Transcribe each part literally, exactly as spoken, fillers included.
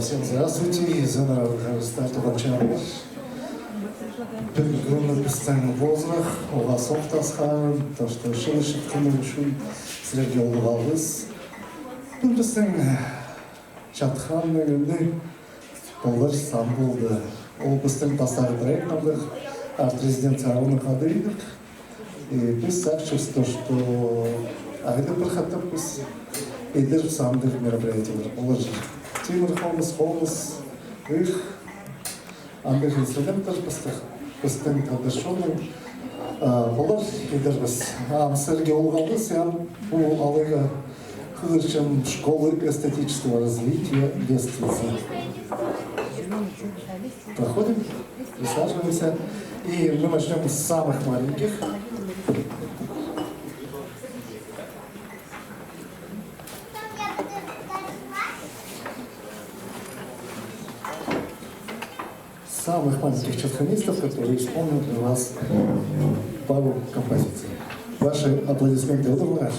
Всем здравствуйте, изеннер, пожалуйста, туғанҷылар. Пӱӱнгі кӱн пістің позырах, оғаа сох тасхарын, то, что чыылысчатханы ӱчӱн сірерге улуғ алғыс. Пӱӱн пістің, э, чатханның ӱні полар сан полды. Ол пістің пастағы проект, андағ арт-резиденция, оның хада идӧк. И піс сағынчабыс то, что айда пір хатап піс идербіс андағ мероприятиелер. Олар тимір хомыс, хомыс, ых, андағ инструменттер пістің, пістің тадар чонның, а, олар идербіс. Ам сірерге улуғ алғыс, я, пу алайға хығырчам школы эстетического развития Лестницы. Проходим, присаживаемся. И мы начнём с самых маленьких. Самых маленьких чатханистов, которые исполнят для вас пару композиций. Ваши аплодисменты. Удурлаңар.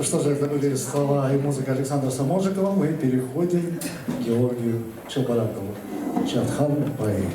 Что же, это были слова и музыка Александра Саможикова. Мы переходим к Георгию Челборакову. «Чатхан пай».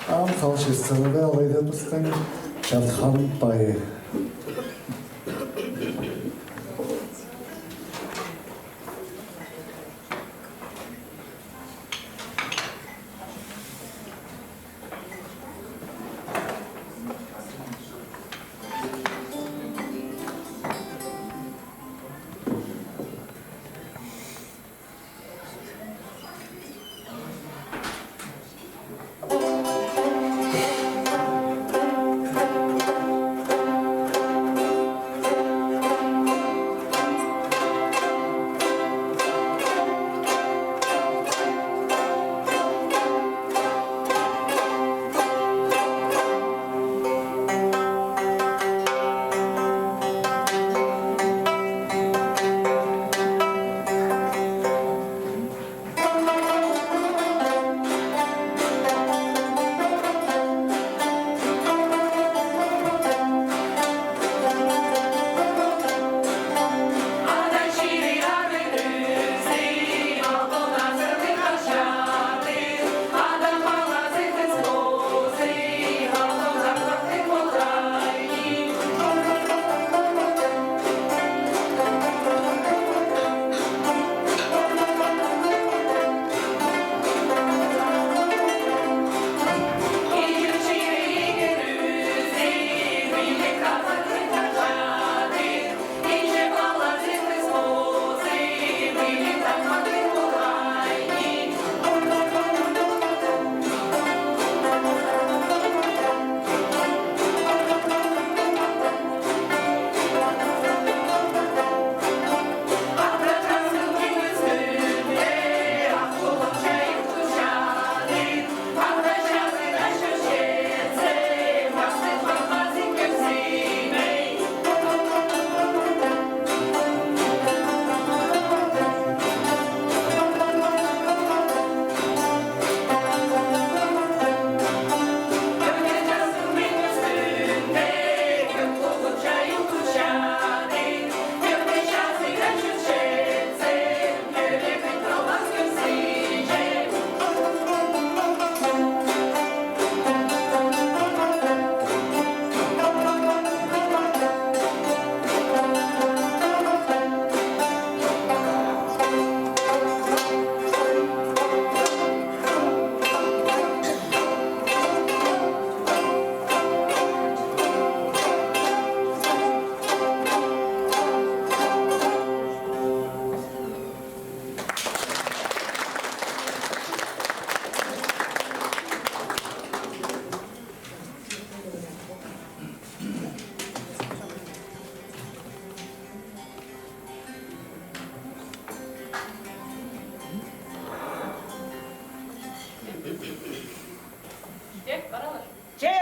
Ам халчыстырда алайда пістің «Чатхан пай». Че!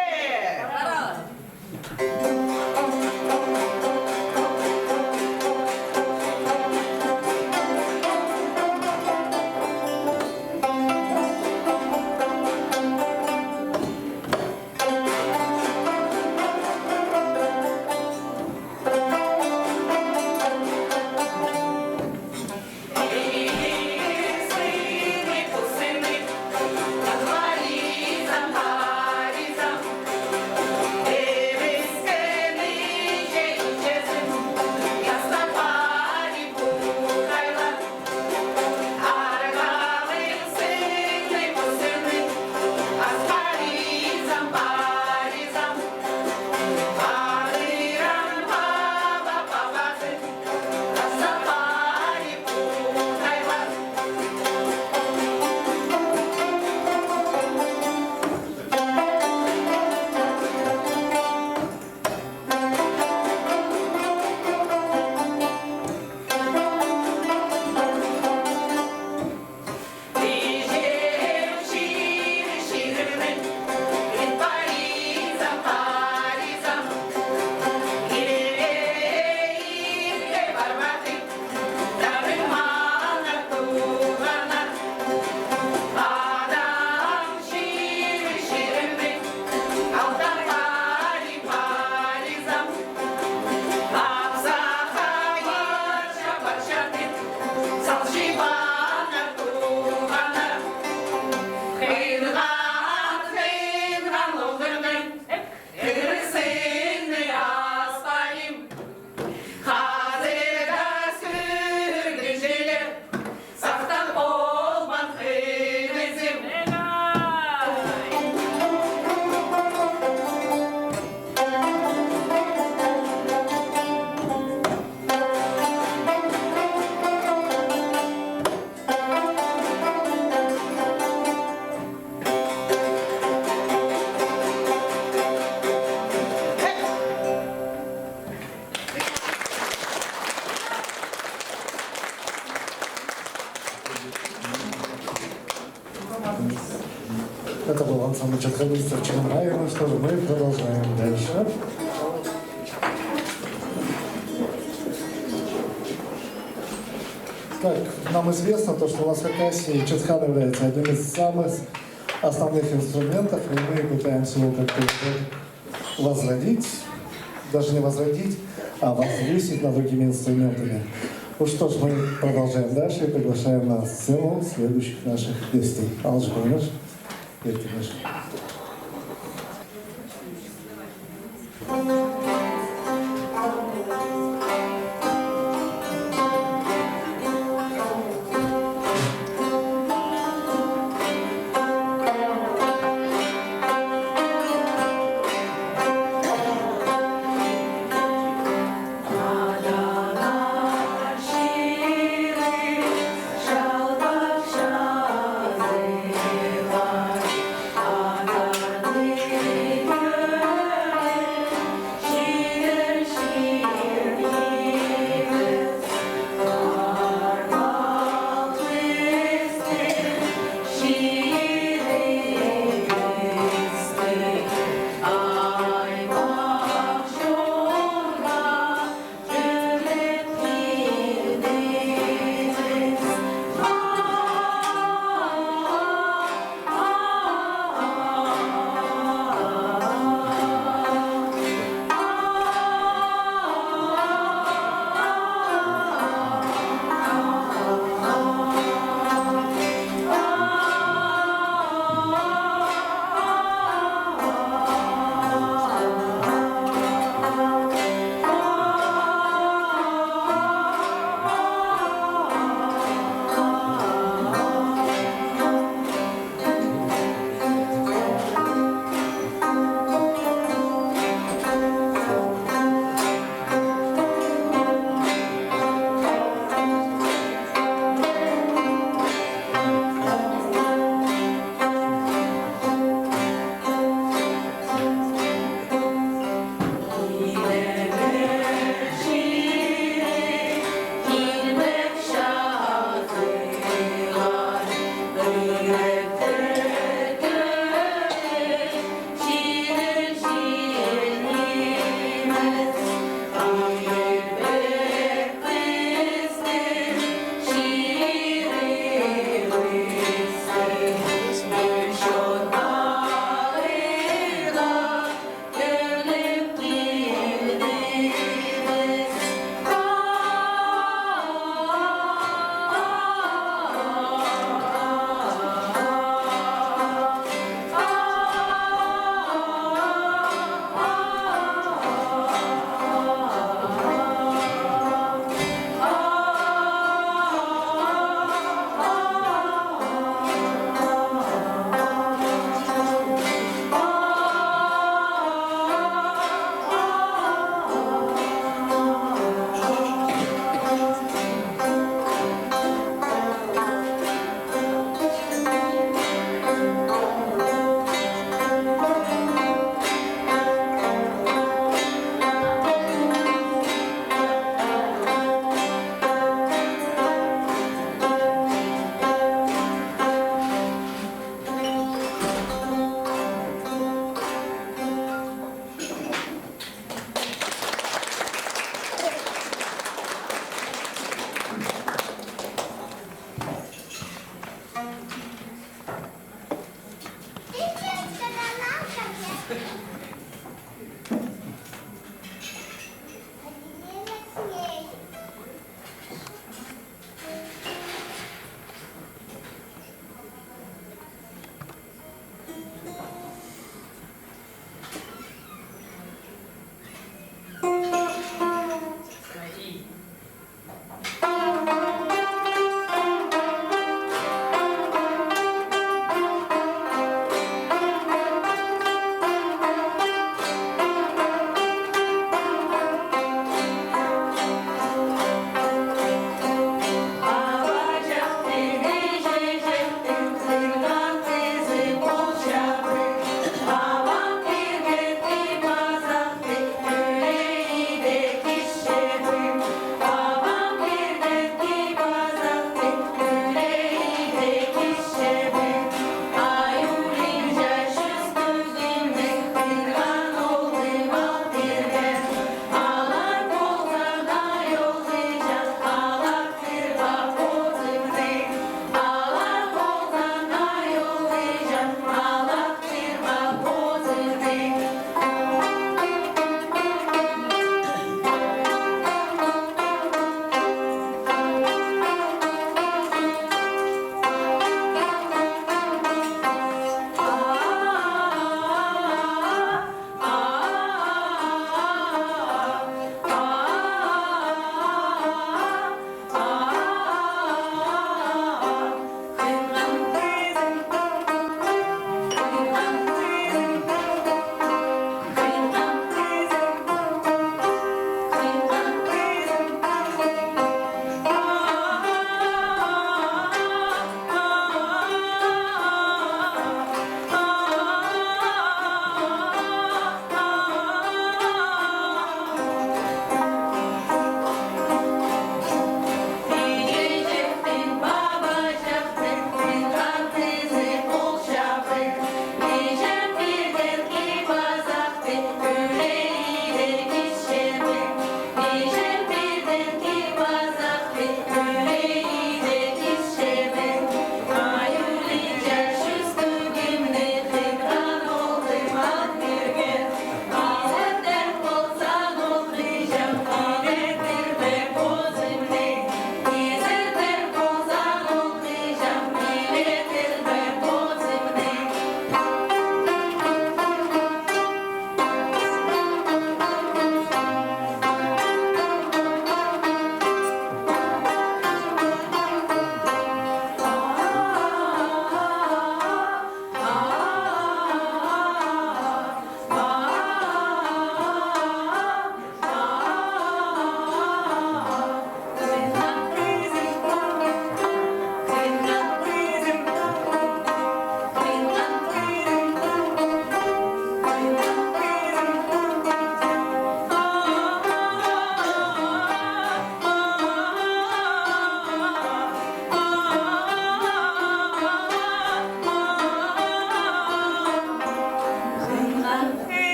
Хазірде сӱргінҷілер сахтап полбаан хынызым. Это был ансамбль чаткалистов Чегемаева. Ну что же, мы продолжаем дальше. Так, нам известно то, что у нас в Хакасии чатхан является одним из самых основных инструментов, и мы пытаемся его как-то вот возродить, даже не возродить, а возвысить над другими инструментами. Ну что ж, мы продолжаем дальше и приглашаем на сцену следующих наших гостей. Алҷы полыңар, иртіңер.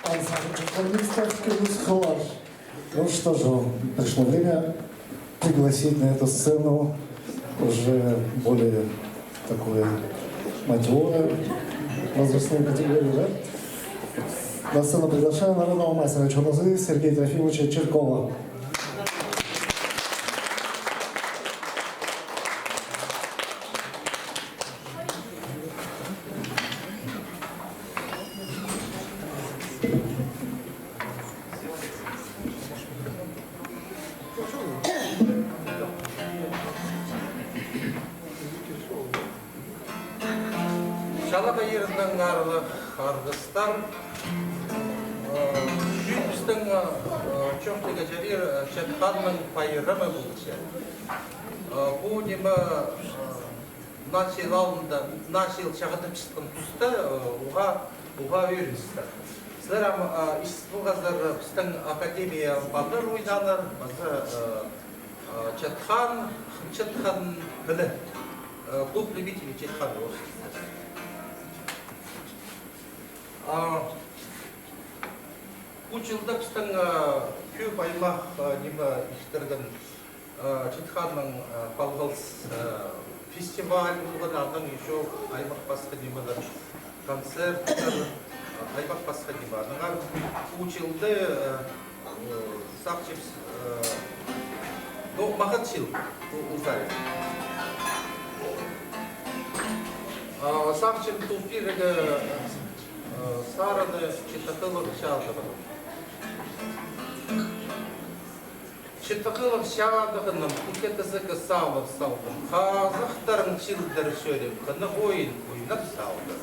Ансамбль чертанистов «Кӧмес хыллар». Ну что же, пришло время пригласить на эту сцену уже более такую матерую возрастную категорию, да? На сцену приглашаю народного мастера Чорнозы Сергея Трофимовича Чиркова. Чалахай иирдең, аарлығ арғыстар, э, пӱӱн пістің, э, чоохтирға чарир, э, Чатханның пайрамы полча. Э, пу ниме, э, наа чыл алнында, наа чыл чағын пістің туста, э, уғаа, уғаа ӧріністер. Сірер ам, э, истіп полғазар, пістің академия пандар ойнааннар, паза, э, э, Чатхан, Чатхан піле, э, клуб любителей Чатхан. А, пу чылда пістің, э, кӧп аймах, э, ниме иртірген, Э, Читханның, э, палғалыс, э, фестиваль полған, анаң ещё аймах пасха нимелер, концерттер, э, аймах пасха ниме. Аннаңар пу чылда, э, э, сағынчам, э, ну, мағат чыл пу, пу узария. Э, сағынчам, ту пиріг, э, сарыны читіглег чаадығ. Читіглег чаадығынаң кӧкетізігі салып салдым. Хазахтарың чылдыр чӧріп, хынығ ойын ойнап салды.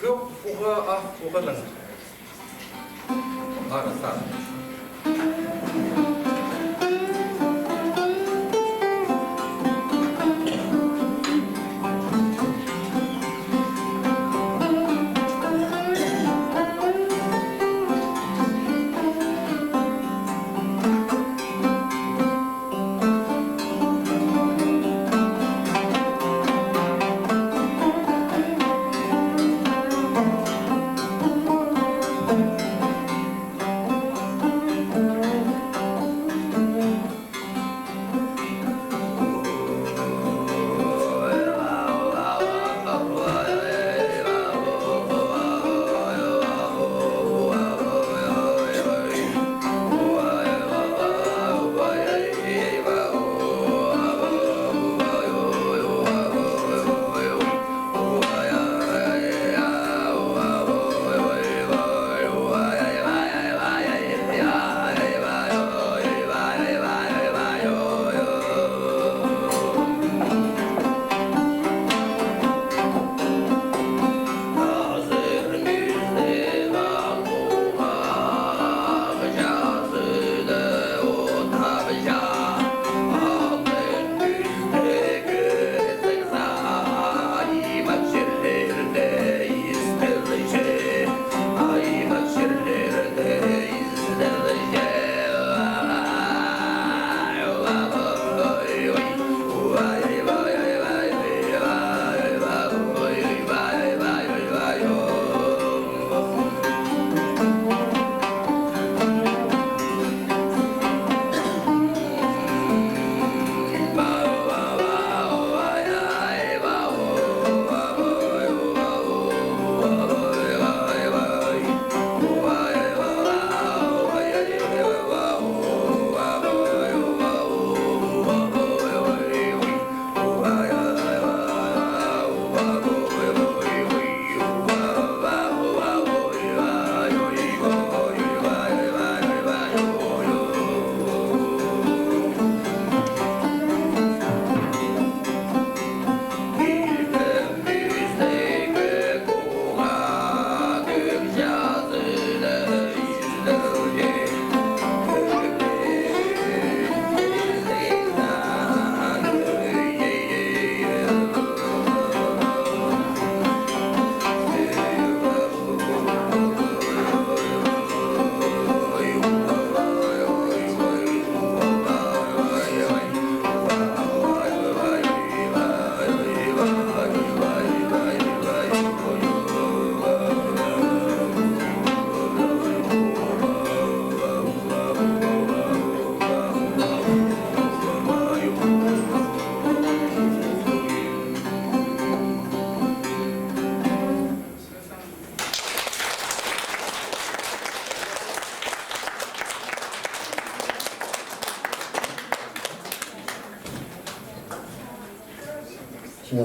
Кӧк пуға, ах пуғаның арасы.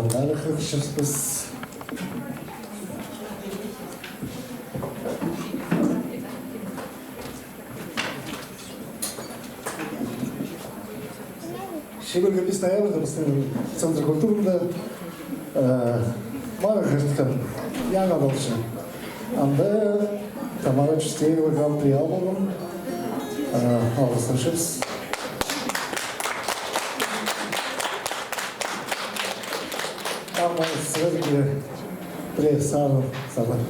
Нарыхлығ чыспыс. Чибіргі пис ноябрьда пістің Центр культурында, э, марығ ирткен, яңа полча. Анда Тамара Чустеева гран-при алған. Э, алғыстапчабыс. Ам сірерге пірее сарын, сарын.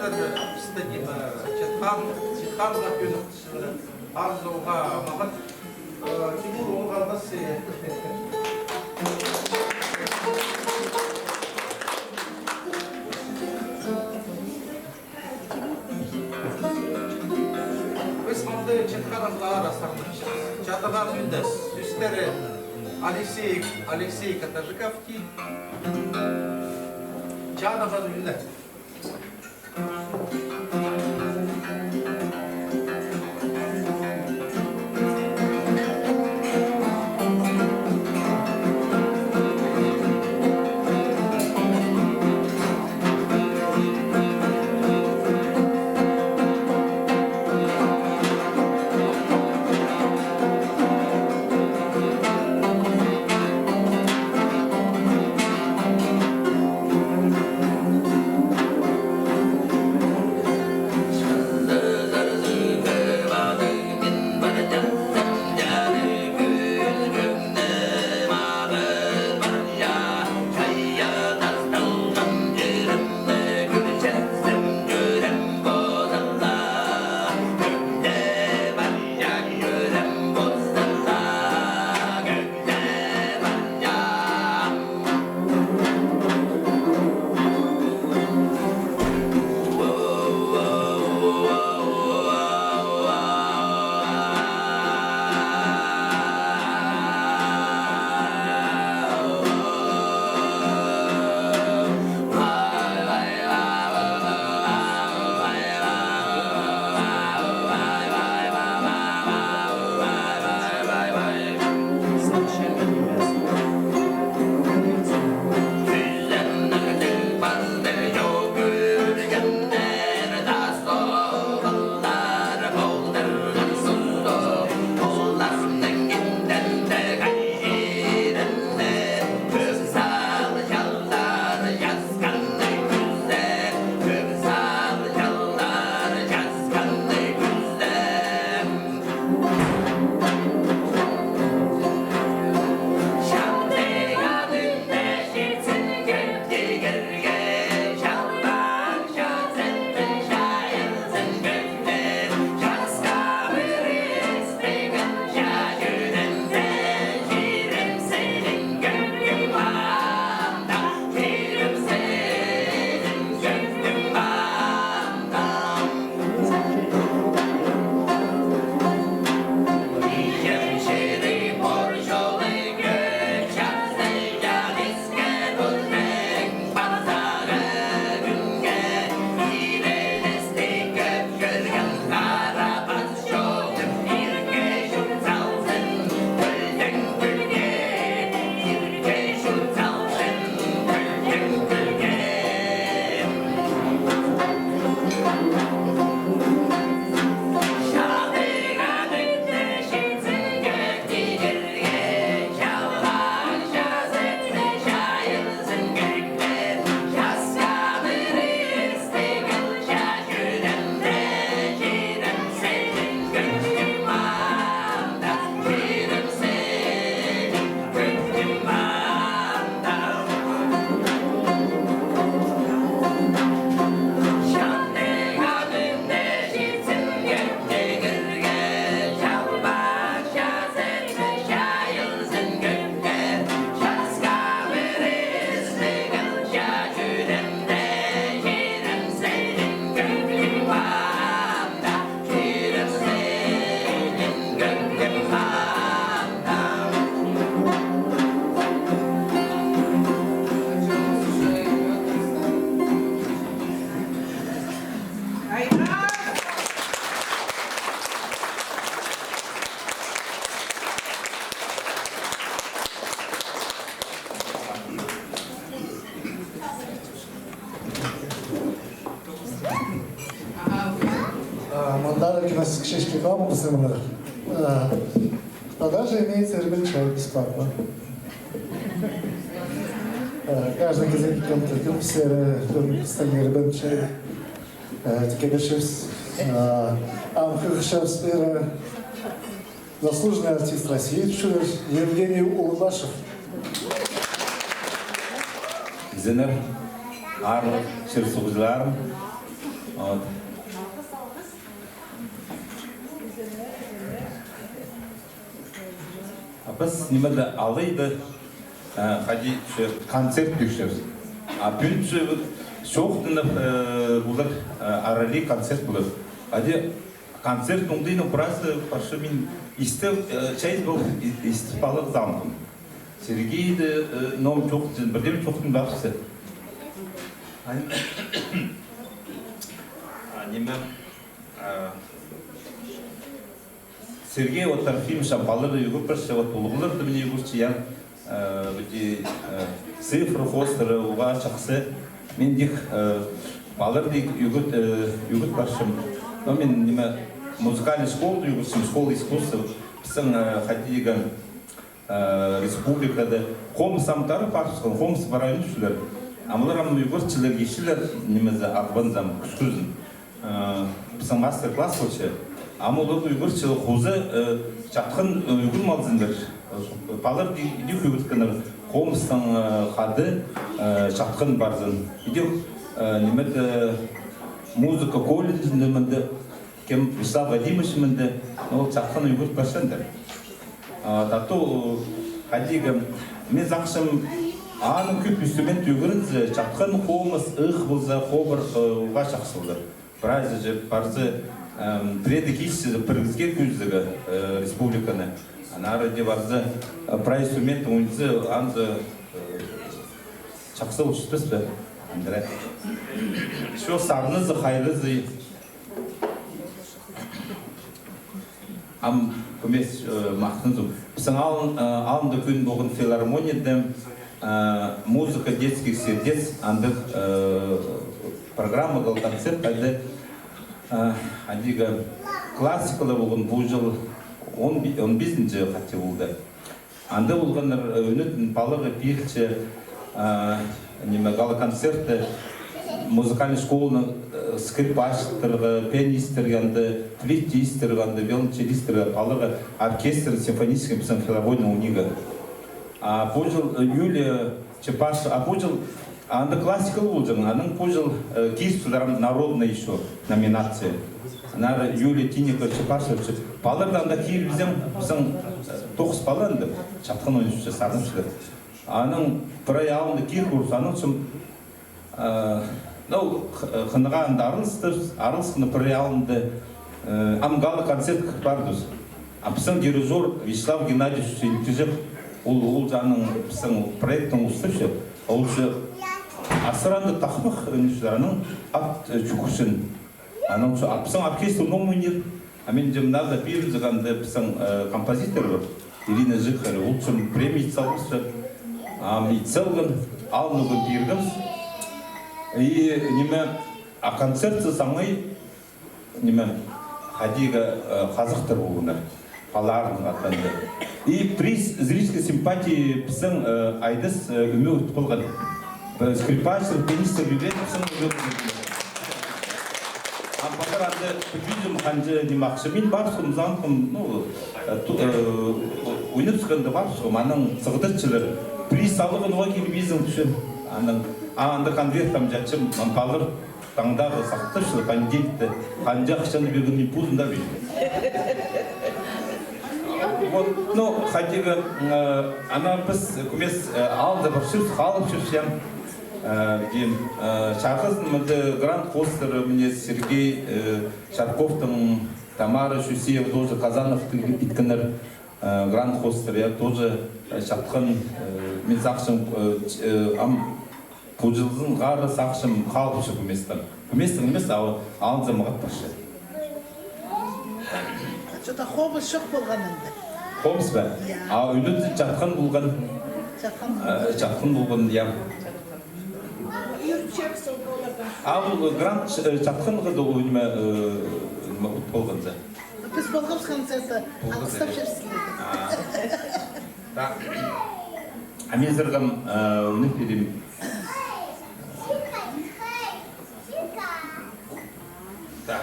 Пістің ниме, Чатхан, Чатханға кӧніктірчелер. Азуға мағат, э, Тимур оңғарбас, э. Піс мында Чатханның ара сарнапчабыс. Чадыған ӱнні, сӧстері Алексей, Алексей Катажиковтың. Чадыған ӱнні. А, мындағы гимнастический комплексі мына. А, продажа имеется, ірбен чай бесплатно. А, каждый кезек кем кем сері, кем стагер бен чай. А, тіке берчебіс. А, ам хығырчабыс пеер. Заслуженный артист России, тіпчелер, Евгений Улыбашев. Изеннер, аарлығ чир-суғҷыларым. Вот. А піс ниме-де алай да, а, хайди, че концерт пирчебіс. А пӱӱн че чоохтанып, э, полар, э, аралай концерт полар. Хайди концерт оңдайның прайзы парча, мин истіп, э, чайыс пол, и-, истіп аларға сағынғам. Сергейді, э, ном чоохтан, пірдеме чоохтан парыбысты. Ай-, а, ниме, а, Сергей вот Трофимович, а, палаларды ӱгрет парча, вот улуғларды мына ӱгретче, я. Э, піди, э, цифра хоостыра уғаа чахсы. Мин тик, э, палаларды ӱгрет, э, ӱгрет парчам. Но мин ниме, музыкальный школада ӱгретчем, школа искусств. Пістің, э, хайди тигі, э, республикада хомыс ам тарап парыбысхан, хомыс пар ӱгретчілер. Ам олар ам ӱгретчілер, исчелер, нимезі, Ағбанзар, Кӱскӱзін. Э, пістің мастер-класс полча. Ам олар ӱгретчі хоза, э, чатхан, э, ӱгреніп алзыннар. Палалар иди ӱгреткеннер, хомыстаң, э, хада, э, чатхан парзын. Иди, э, ниме-де, музыка колледжінде мында, кем, Вячеслав Вадимович мында, ол чатхан ӱгрет парчаң даа. А, тату, хайди тигі, мин сағынчам, аның кӧп инструмент ӱгрензе, чатхан хомыс, ых полза, хобыр, э, уғаа чахсы полар. Прайзы же парза, эм, пірее кізі пірігізерге кӧзідерге, э, республиканы. Аннаңар даа парза, э, прай инструмент ойназа, анзы, э, чахсы участпас па? Андыра. Ещё сарназа, хайраза. Ам кӧмес, э, махтанзам. Пістің алын, э, алында кӧні полған филармонияда, э, «Музыка детских сердец» андағ, э, программа, ол концерт, хайди, э, хайди тигі классикалар полған, пу чыл он, он пизінҷі хати полды. Анда полғаннар, э, ӱнетін паларға пирче, э, ниме, гала-концертті музыкальный школаның, э, скрипачтарға, пианисттерге, анда флейтисттерге, анда виолончелисттерге, паларға оркестр симфонический пістің филармонияның унигі. А пу чыл, э, Юлия Чепашева, а пу чыл анда классикалығ полҷаң, анаң пу чыл, э, кирібіскеннер народный ещё номинация. Аннаңар Юлия Тинникова Чепашева, палаларды анда кирібізең, пістің, э, тоғыс пала анда, чатхан ойнапча, сарнапчалар. Анаң прай алында кир кӧрібіс, анаң сом, э, ну, х-, хынығ анда араласчабыс, араласханда прай алында, э, ам гала-концерт парыбыс. А пістің дирижёр Вячеслав Геннадьевич Сенкижев, ол, ол чағын пістің проектің устапча, ол же асыранды тахпах, ниме, анаң ат, э, чӱгӱрчең. Анаң че, а пістің оркестр ном ойнир, а мин же мында пирібіс анда пістің, э, композитор пар, Ирина Жикхарь, ол чон премия ит салыбысча, ам ит салған, алнығын пиргебіс. И ниме, а концертсі саңай, ниме, хайди тигі, э, хазахтар полғаннар, палаларның хатында. И приз зрительской симпатии пістің, э, Айдас, э, Ӱмӧк утып алған. Пі-, скрипачтар, пианистер, пілбеем, пістің Ӱмӧк. А пазар анда пілбинчем, ханҷа ниме ахча. Мин парыбысхам, сағынғам, ну, э, ту-, э, ойнапчатханда парыбысхам, анаң сығдырчалар. Приз алған уғаа кирбезің тіпче. Анаң, а, анда конверт там чатчам, ам палалар таңдағы сахтапчалар, понедельникте, ханҷа ахчаны пиргенін позым даа пілбеем. Вот, ну, хайди тигі, э, ана піс кӧмес, э, алында парчабыс, халып чӧрчебіс, я. Э, тим, э, чағызын мында грант хоостыра, мына Сергей, э, Чарковтың, Тамара Чусеева тоже, Казановтың иткеннер, э, грант хоостыра, я, тоже, э, чатхан, э, мин сағынчам, э, ч-, э, ам пу чылзынғары сағынчам халыпча кӧместең. Кӧместең нимес, а вот алынза мағат парча. Че-де хомыс чох полған анда. Хомыс па? Я. А ӱнетін чатхан полған. Чатхан. Э, чатхан полған, я. А ол грант, э, чатханға даа ол ниме, э, ниме, ут полған за. Піс полғабыс концертте, алғыстап чӧрібіс. А. Так. А мин сірерге, э, ӱнеп пирем. Так.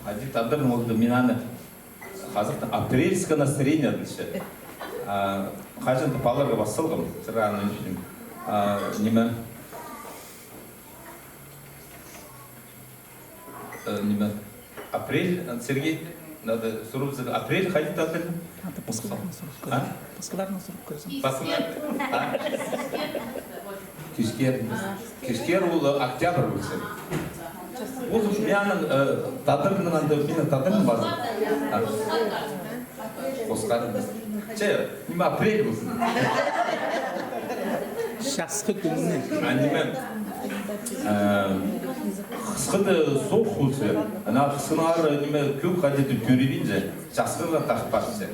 Хайди тадар полды, мин аны хазахтаң «Апрельское настроение» тіпче. А, хаҷан-да палаларға пас салғам, сірер аны ӱнеп пирем. А, ниме? Э, ниме, апрель, э, Сергей, надо сурыбызарға, апрель хайди тадыр? Надо пасхаларны сурып кӧр. А? Пасхаларны сурып кӧр. Пасхалар. А? Кишкер. Кишкер ол, э, октябрь полча. Ол мин аның, э, тадырның анда, мин тадырның базы. А? Хосхарым. Че, ниме, апрель ползын. Часхы кӱніне. А ниме, э, хысхыда соох полза, ана хысхынаң ары, ниме, кӧк хайди-да тӧрибинче, часхыға тартпасча.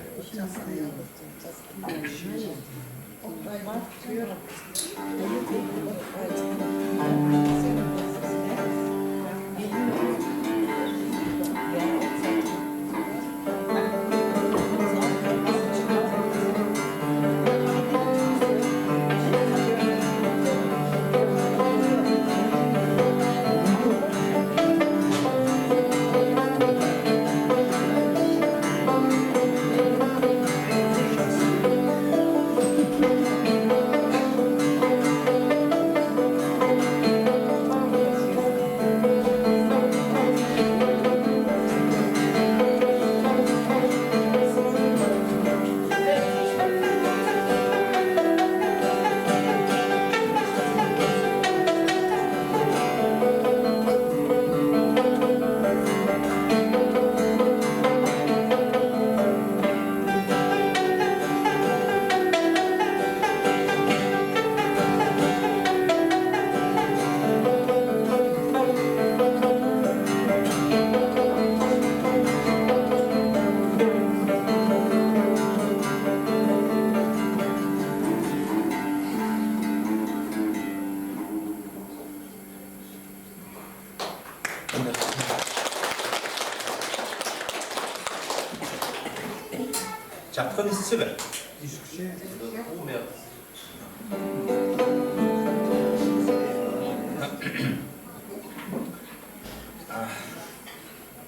Чатхан истіг бе?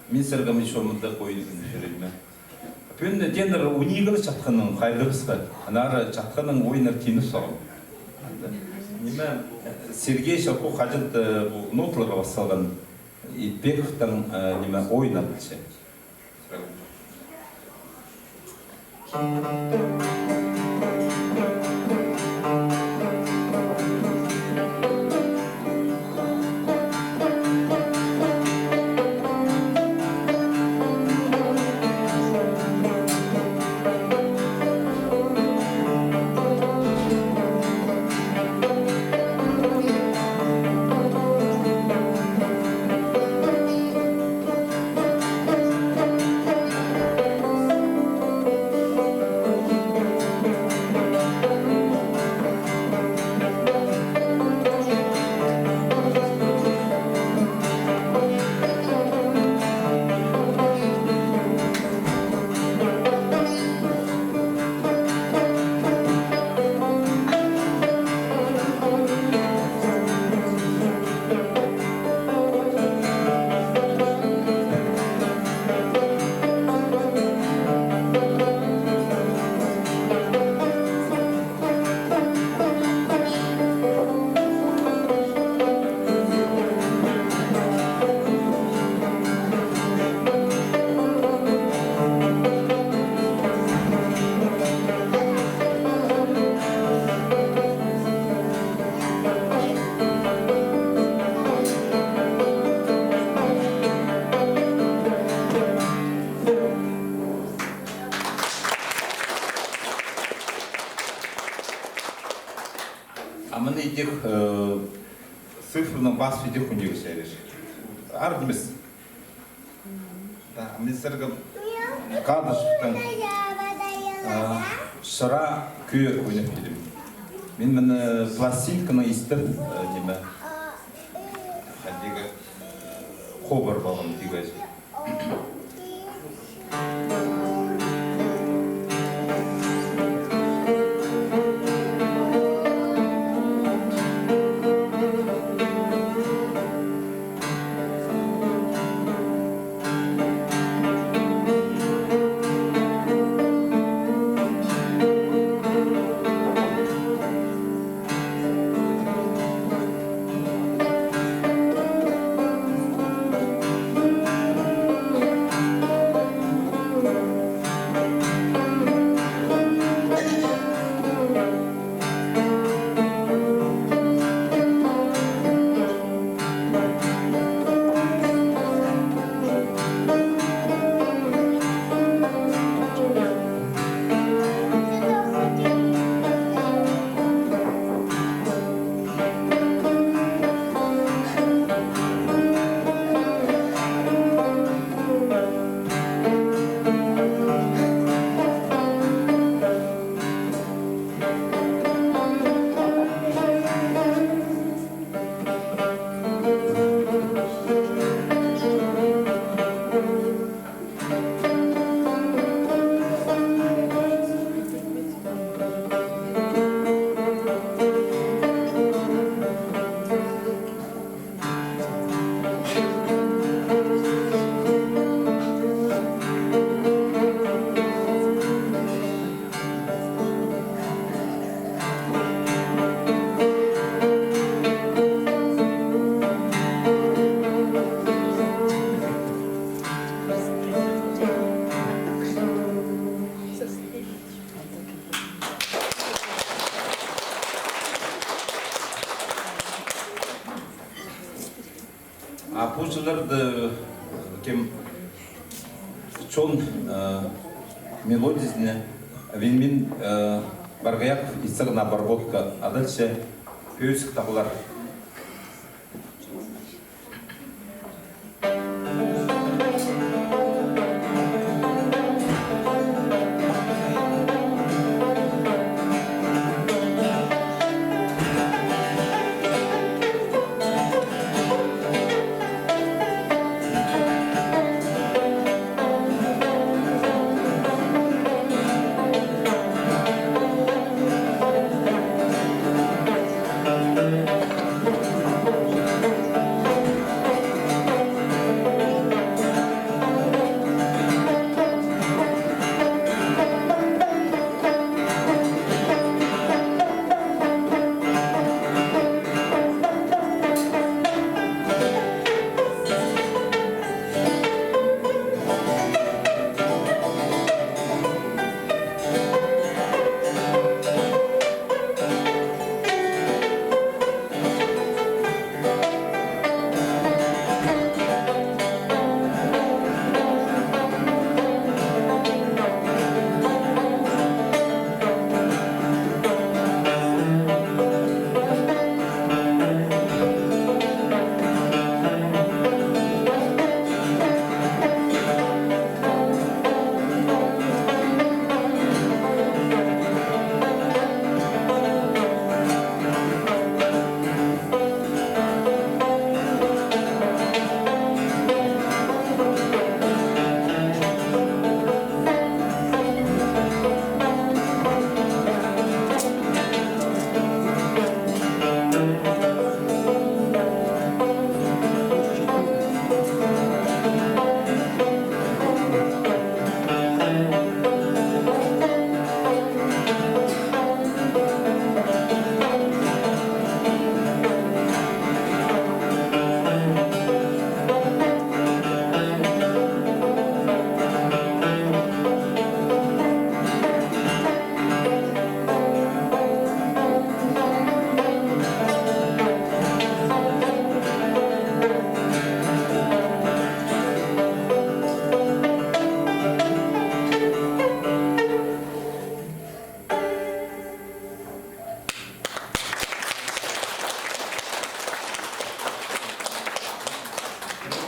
Мин сірерге мин чомында ойын кӧзіт пирем. Пӱӱн тееннер униигілі чатханның хайдағ пасха. Аннаңар чатханның ойыннар тиңнеп салған. Ниме, Сергей Шевкух хаҷан-да пу ноталарға пас салған Итпековтың, э, ниме, ойыннар пілче. А мына идӧк, э, цифраның пас идӧк кӧнігіс чарир. Аар нимес. Да, мин сірерге Кадышевтің, э, «Шыра» кӧӧ ойнап пирем. Мин мына пластинканы истіп, э, ниме, хайдағ, э, хабар полған тигі. А пу чылларда кем чон, э, мелодиязын, Винмин, э, Баргаяк, исчең обработка, адалча пӧзік тағлар.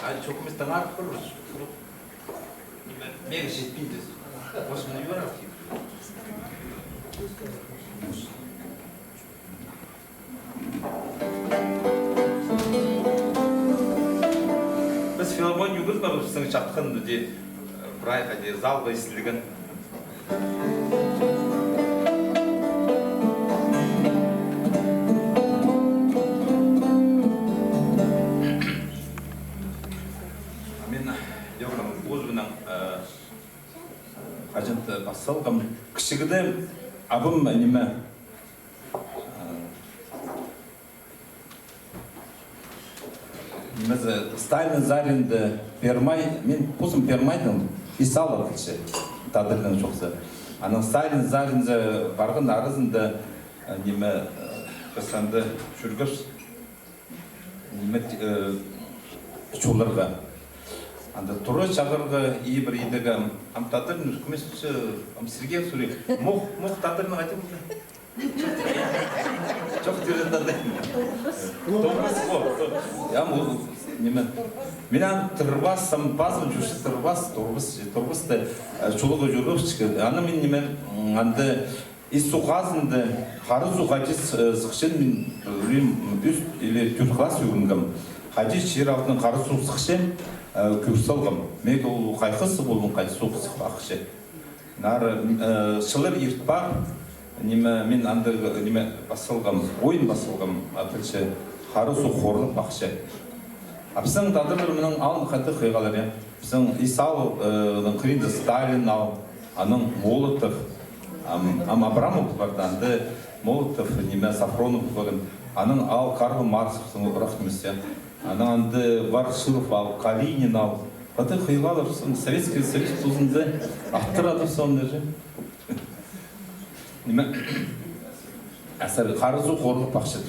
А чоохтамастаң артых пар. Ниме, меге читпинче. Осыны юрар. Піс филармония ӱгренмеебіс, пістің чатхан даа, прай хайди залға истілген. Мин Лёха Кузьминнең, э, хаҷан-да пас салғам. Кічігде абым ниме, э, ниме, Сталин, Заринді Первомай, мин позым Первомайдаң, и сал адалча, тадарның чоохтаза. Анаң Сталин, Заринзар парған аразында, э, ниме, э, піс анда чӧргебіс, ниме, э, чолларға. Анда тура чағырға, и пір идерге, ам, ам тадарның кӧмес, ам Сергей сурай. Мох, мох тадарның хайди полар? Чох, тӧреен анда. Тобыс, о, то-, я, ам ол, ниме. Мин аны тырбас, ам пазым чурча тырбас, тобыс, тобысты, э, чолға чӧргебіс. Аны мин, ниме, м, анда ис суғ хазында, хара суғ хайди, э, сыхчаң, мин, э, ӱс или тӧрт класс ӱгренгем. Хайди чир алтынаң хара суғ сыхчаң, э, кӧр салғам. Меге ол хайхас полған, хайди суғ сых ахча. Нары, э, чыллар ирт пар, ниме, мин анда, ниме, пас салғам, ойын пас салғам, адалча, хара суғ хорығ ахча. А пістің тадарлар мының алнында хайдағ хыйғалар, я? Пістің и сал, э, ның хыринда Сталин аал, анаң Молотов, ам, ам Абрамов парды, анда Молотов, ниме, Софронов полған, анаң аал Карл Маркс, пістің урах нимес, я. Анаң анда Ворошилов аал, Калинин аал. Хайдағ хыйғалар, пістің Советский Союз тузында аттар адап салғаннар, я. Ниме? Азар хара суғ хорығ ахча.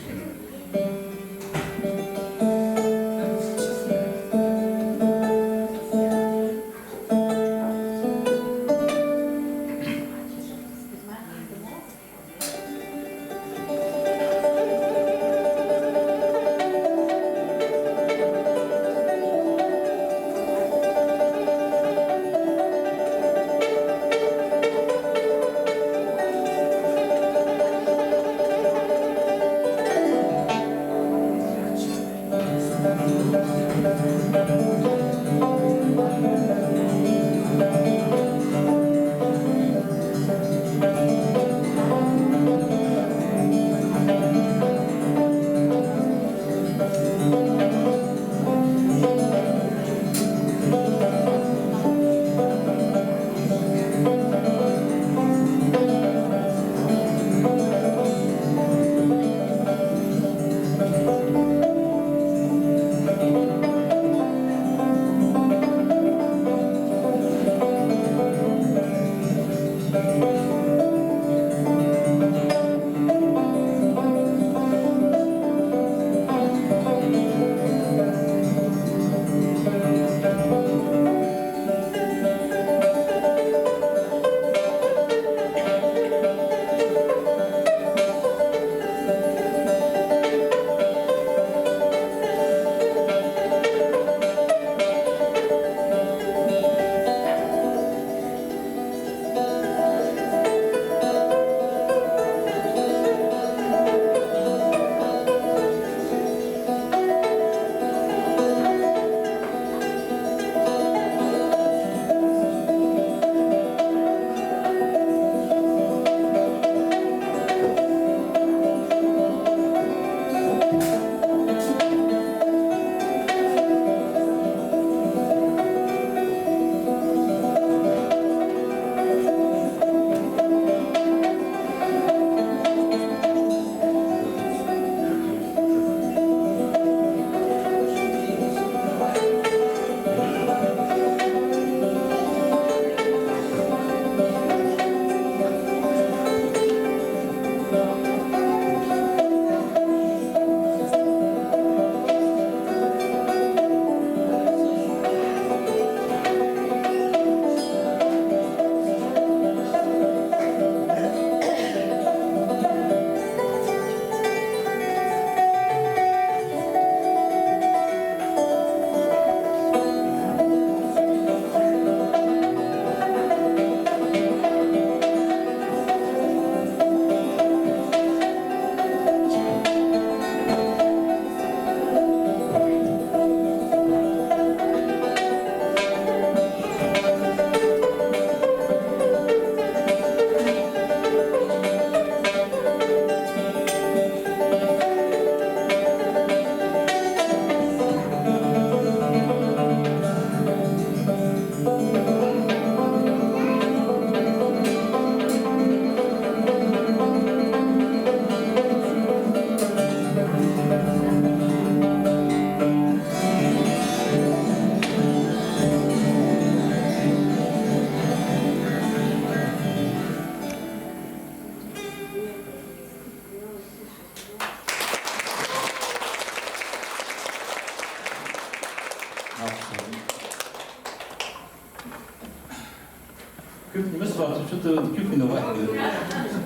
Кӧп нимес пар, что-то кӧп ниме пар.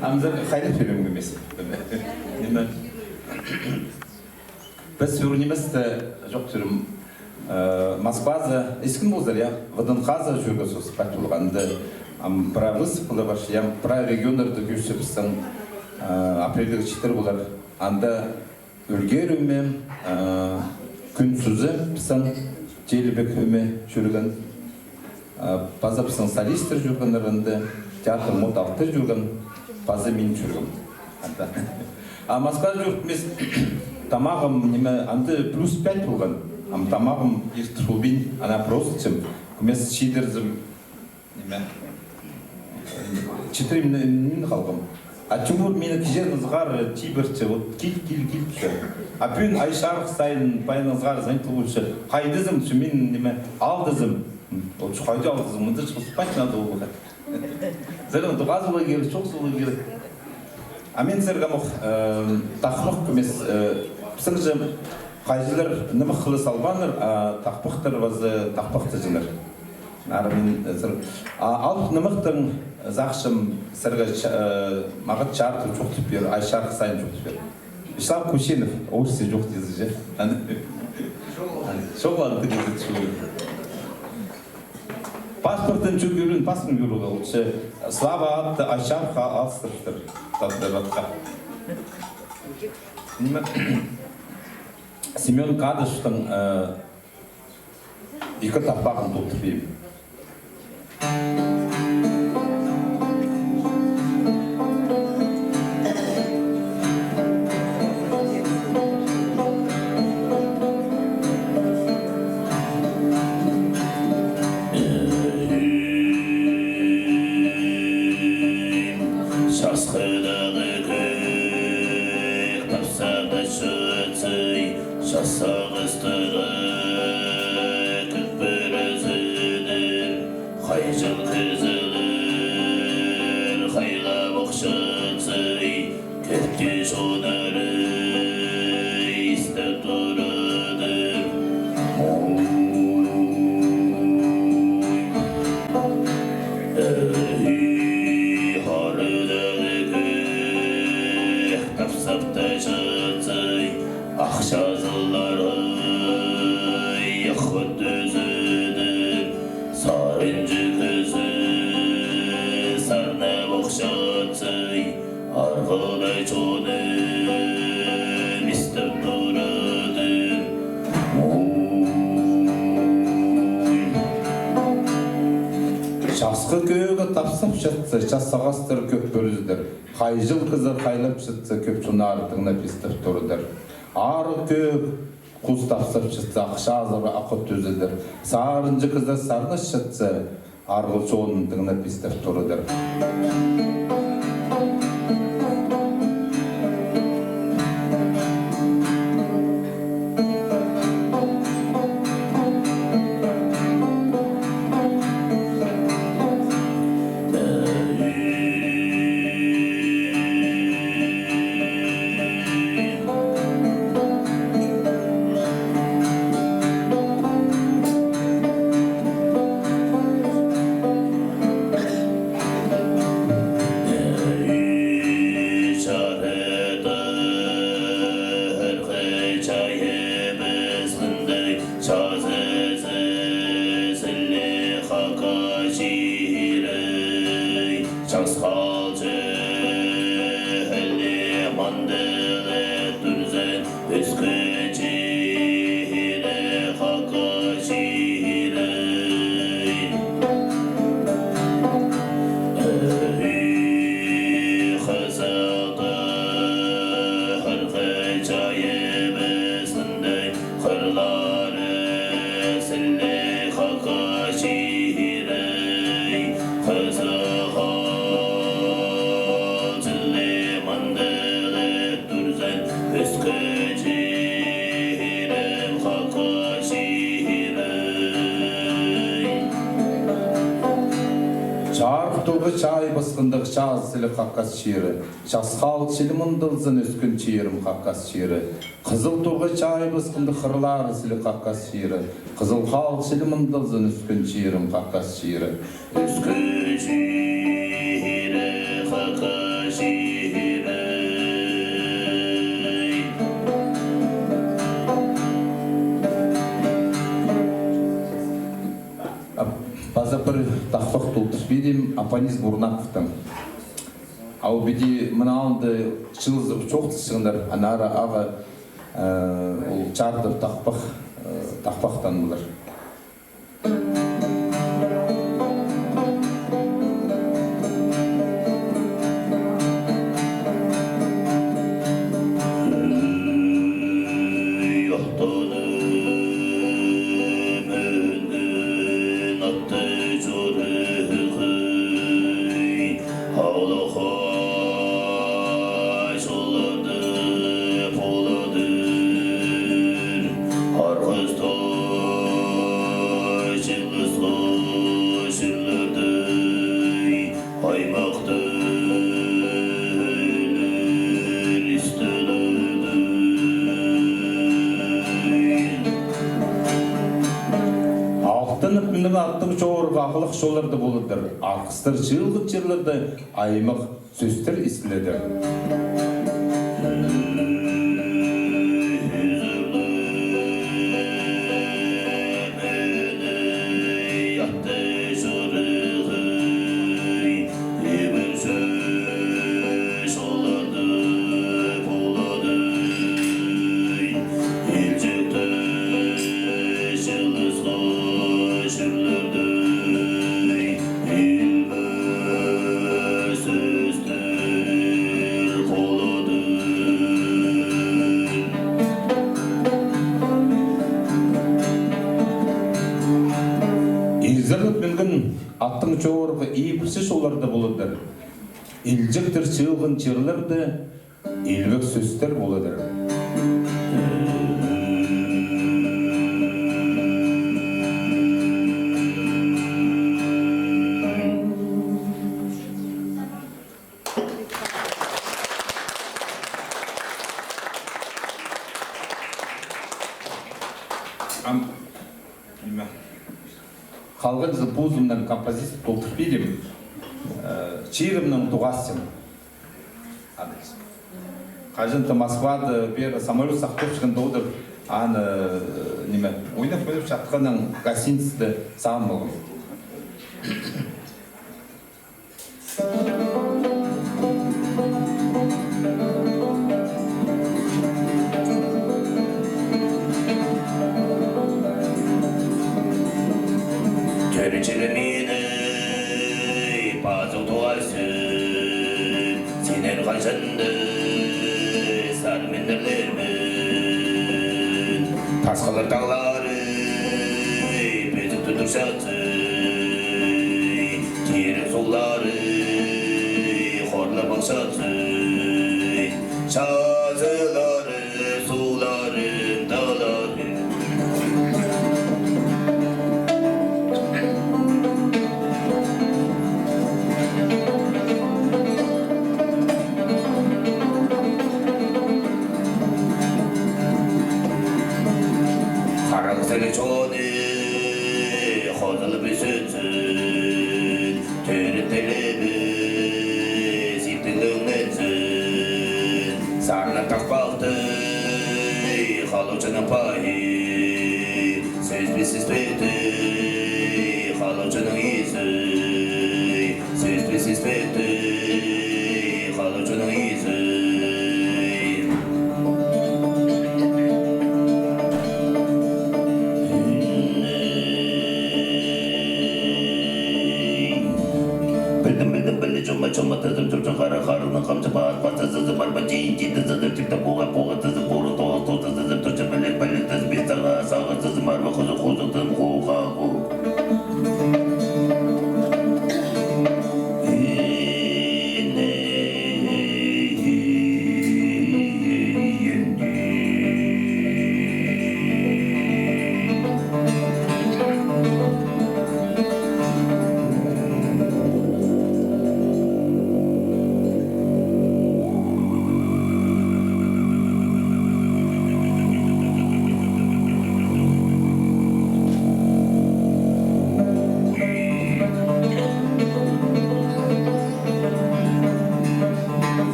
Амзар хайда пирем нимес. Ниме? Піс ӱр ниместе чоохтирым. Э, Москваза, искен ползар, я, ВДНХ-за чӧргебіс пар полған. Анда, ам, прай выставкалар пар, я, прай регионнарда кӧрчебіс, э, апрельдегі чииттер полар. Анда ӱлгеріме, э, кӱн сӱзі пістің Телібек ӧме чӧрген. Э, паза пістің солисттер чӧргеннер анда, театр «Мот алты» чӧрген, паза мин чӧргем анда. А Москвада чӧртіп нимес, тамағым, ниме, анда плюс пять полған. Ам тамағым иртір полбин, ана просто чем, кӧмес чидірзім, ниме, читіре мин, мин халғам. А Тимур мині кичее ызғар чибірче, вот кил, кил, кил тіпче. А пӱӱн Ай Чарых сайын паян ызғар звонит полча. Хайдазың, че мин, ниме, алдазым. Ол чох, хайди алдазың, мында чох, спать надо было. Сірернің тоғазы поларға кирек, чоғазы поларға кирек. А мин сірерге мох, э, тахпах кӧмес, э, пістің же хайҷылар нымах хылыс албааннар, а тахпахтар паза тахпахтаҷаңнар. Ары мин, э, сір, а, алып нымахтың сағынчам сірерге ча-, э, мағат чарты чоохтап пир, Ай Чарых сайын чоохтап пир. Вячеслав Кученов, орысча чоохтирза же. Аны, чоғыл андағ кізі чоғыл. Паспортын чӧгӱрін, паспортын кӧрерге, ол че Слава атты Ай Чарыхха алыстырыптыр. Тадыр атха. Ниме? Семён Кадышевтің, э, ікі тахпағын толтырып пирим. Часхыдағы кӧк тапсап та чатса, час сағыстығ кӧк пірізідір. Хайҷы-ла кізілер хайда ох чатса, кӧп тее чоннары истіп турадыр. Ой. Ей, арығ кӧк тапсап та чатса, ах чазыллар ай, ах от тӱзідір. Сарынҷы кізі сарнап ох чатса, арғылдай чоным истіп турадыр. Ой. Часхы кӧк тапсап чатса, час сағыстығ кӧк пірізідір. Хайҷы-ла кізі хайлап чатса, кӧп чоннары тыңнап истіп турадыр. Арығ кӧк хус тапсап чатса, ах чазыллар ах от тӱзідір. Сарынҷы кізі сарнап чатса, арғыл чоным тыңнап истіп турадыр. чазы сіліг Хакас чирі. Час халых чіли мындалзын, ӧскен чирім Хакас чирі. Хызыл торғай чайбысханда хырлары сіліг Хакас чирі. Хызыл халых чіли мындалзын, ӧскен чирім Хакас чирі. Ӧскен чирі Хакас чирі. А, паза пір тахпах толдырып пирим, Апанис Бурнаковтың. Ау піди мына алнында чыылызып чоохтасчаңнар, аннаңар ағаа, э, ол чардыр тахпах, э, тахпахтаң полар. Алтанып мӱнген аттың чорығы ағылах чолларда полыдыр, арғыстар чыылған чирлерде аймах сӧстер истіледі. Изерлеп мӱнген аттың чорығы ибірче чолларда полыдыр. Илҷектер чыылған чирлерде илбек сӧстер полыдыр. Ам, ниме, халғанҷы позымнаң композиция толдырып пирим. Э, «Чирімнің тоғасчым». Адрес. Хаҷан-да Москвада пеер самолёт сах тӧрчеткен одыр, аны, э, ниме, ойнап, ойнапчатханнаң гостиницада сағын полғам. Тӧрчеле мині, пазох тоғасчым, синең хаҷан-да сағынып ӧрлербін. Тасхыллар тағлары пӧзік тудырчатса, тирек суғлары хорлап ағылчатса, чазылары, суғлары, тағлары. Харағ сіліг чоны хозылып ӱзінзін, тӧрік тілебіс иптіглеңнензін. Сарнап тахпахты халучының пайы, сӧспес сӧспекті халучының изі, сӧспес сӧспекті халучының изі. Пілдім, пілдім, пілдім, чома, чома, тізім, чома, чома, хара, харының, хамчы, пар, пар, тізі, пар, пар, тиин, тиин, тізі, тіп, тіп, пуға, пуға, тізі, пурын, тоғас, тоғас, тізі, тіп, тіп, пілек, пілек, тізі, пис, саға, саға, тізі, марба, хузы, хузы, тым, хуға, ху.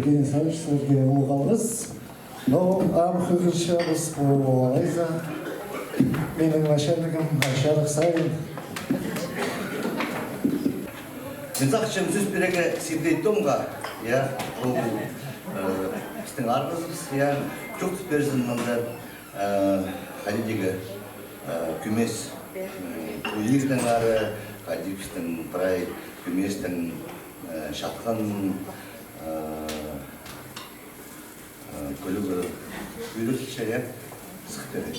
Денис Александрович, сірерге улуғ алғыс. Но ам хығырчабыс пу алайза. Минің начальнигім, Чарых Саин. Мин сағынчам сӧс пирерге Сибдей Томға, я, ол, э, пістің арғызыбыс, я, чоохтап пирзін мында, э, хайди дее, э, кӧмес, э, пу иирдең ары, хайди пістің прай кӧместің, э, чатхан, э, Э, кӧлігі ӱдірче, я? Сыхтыры.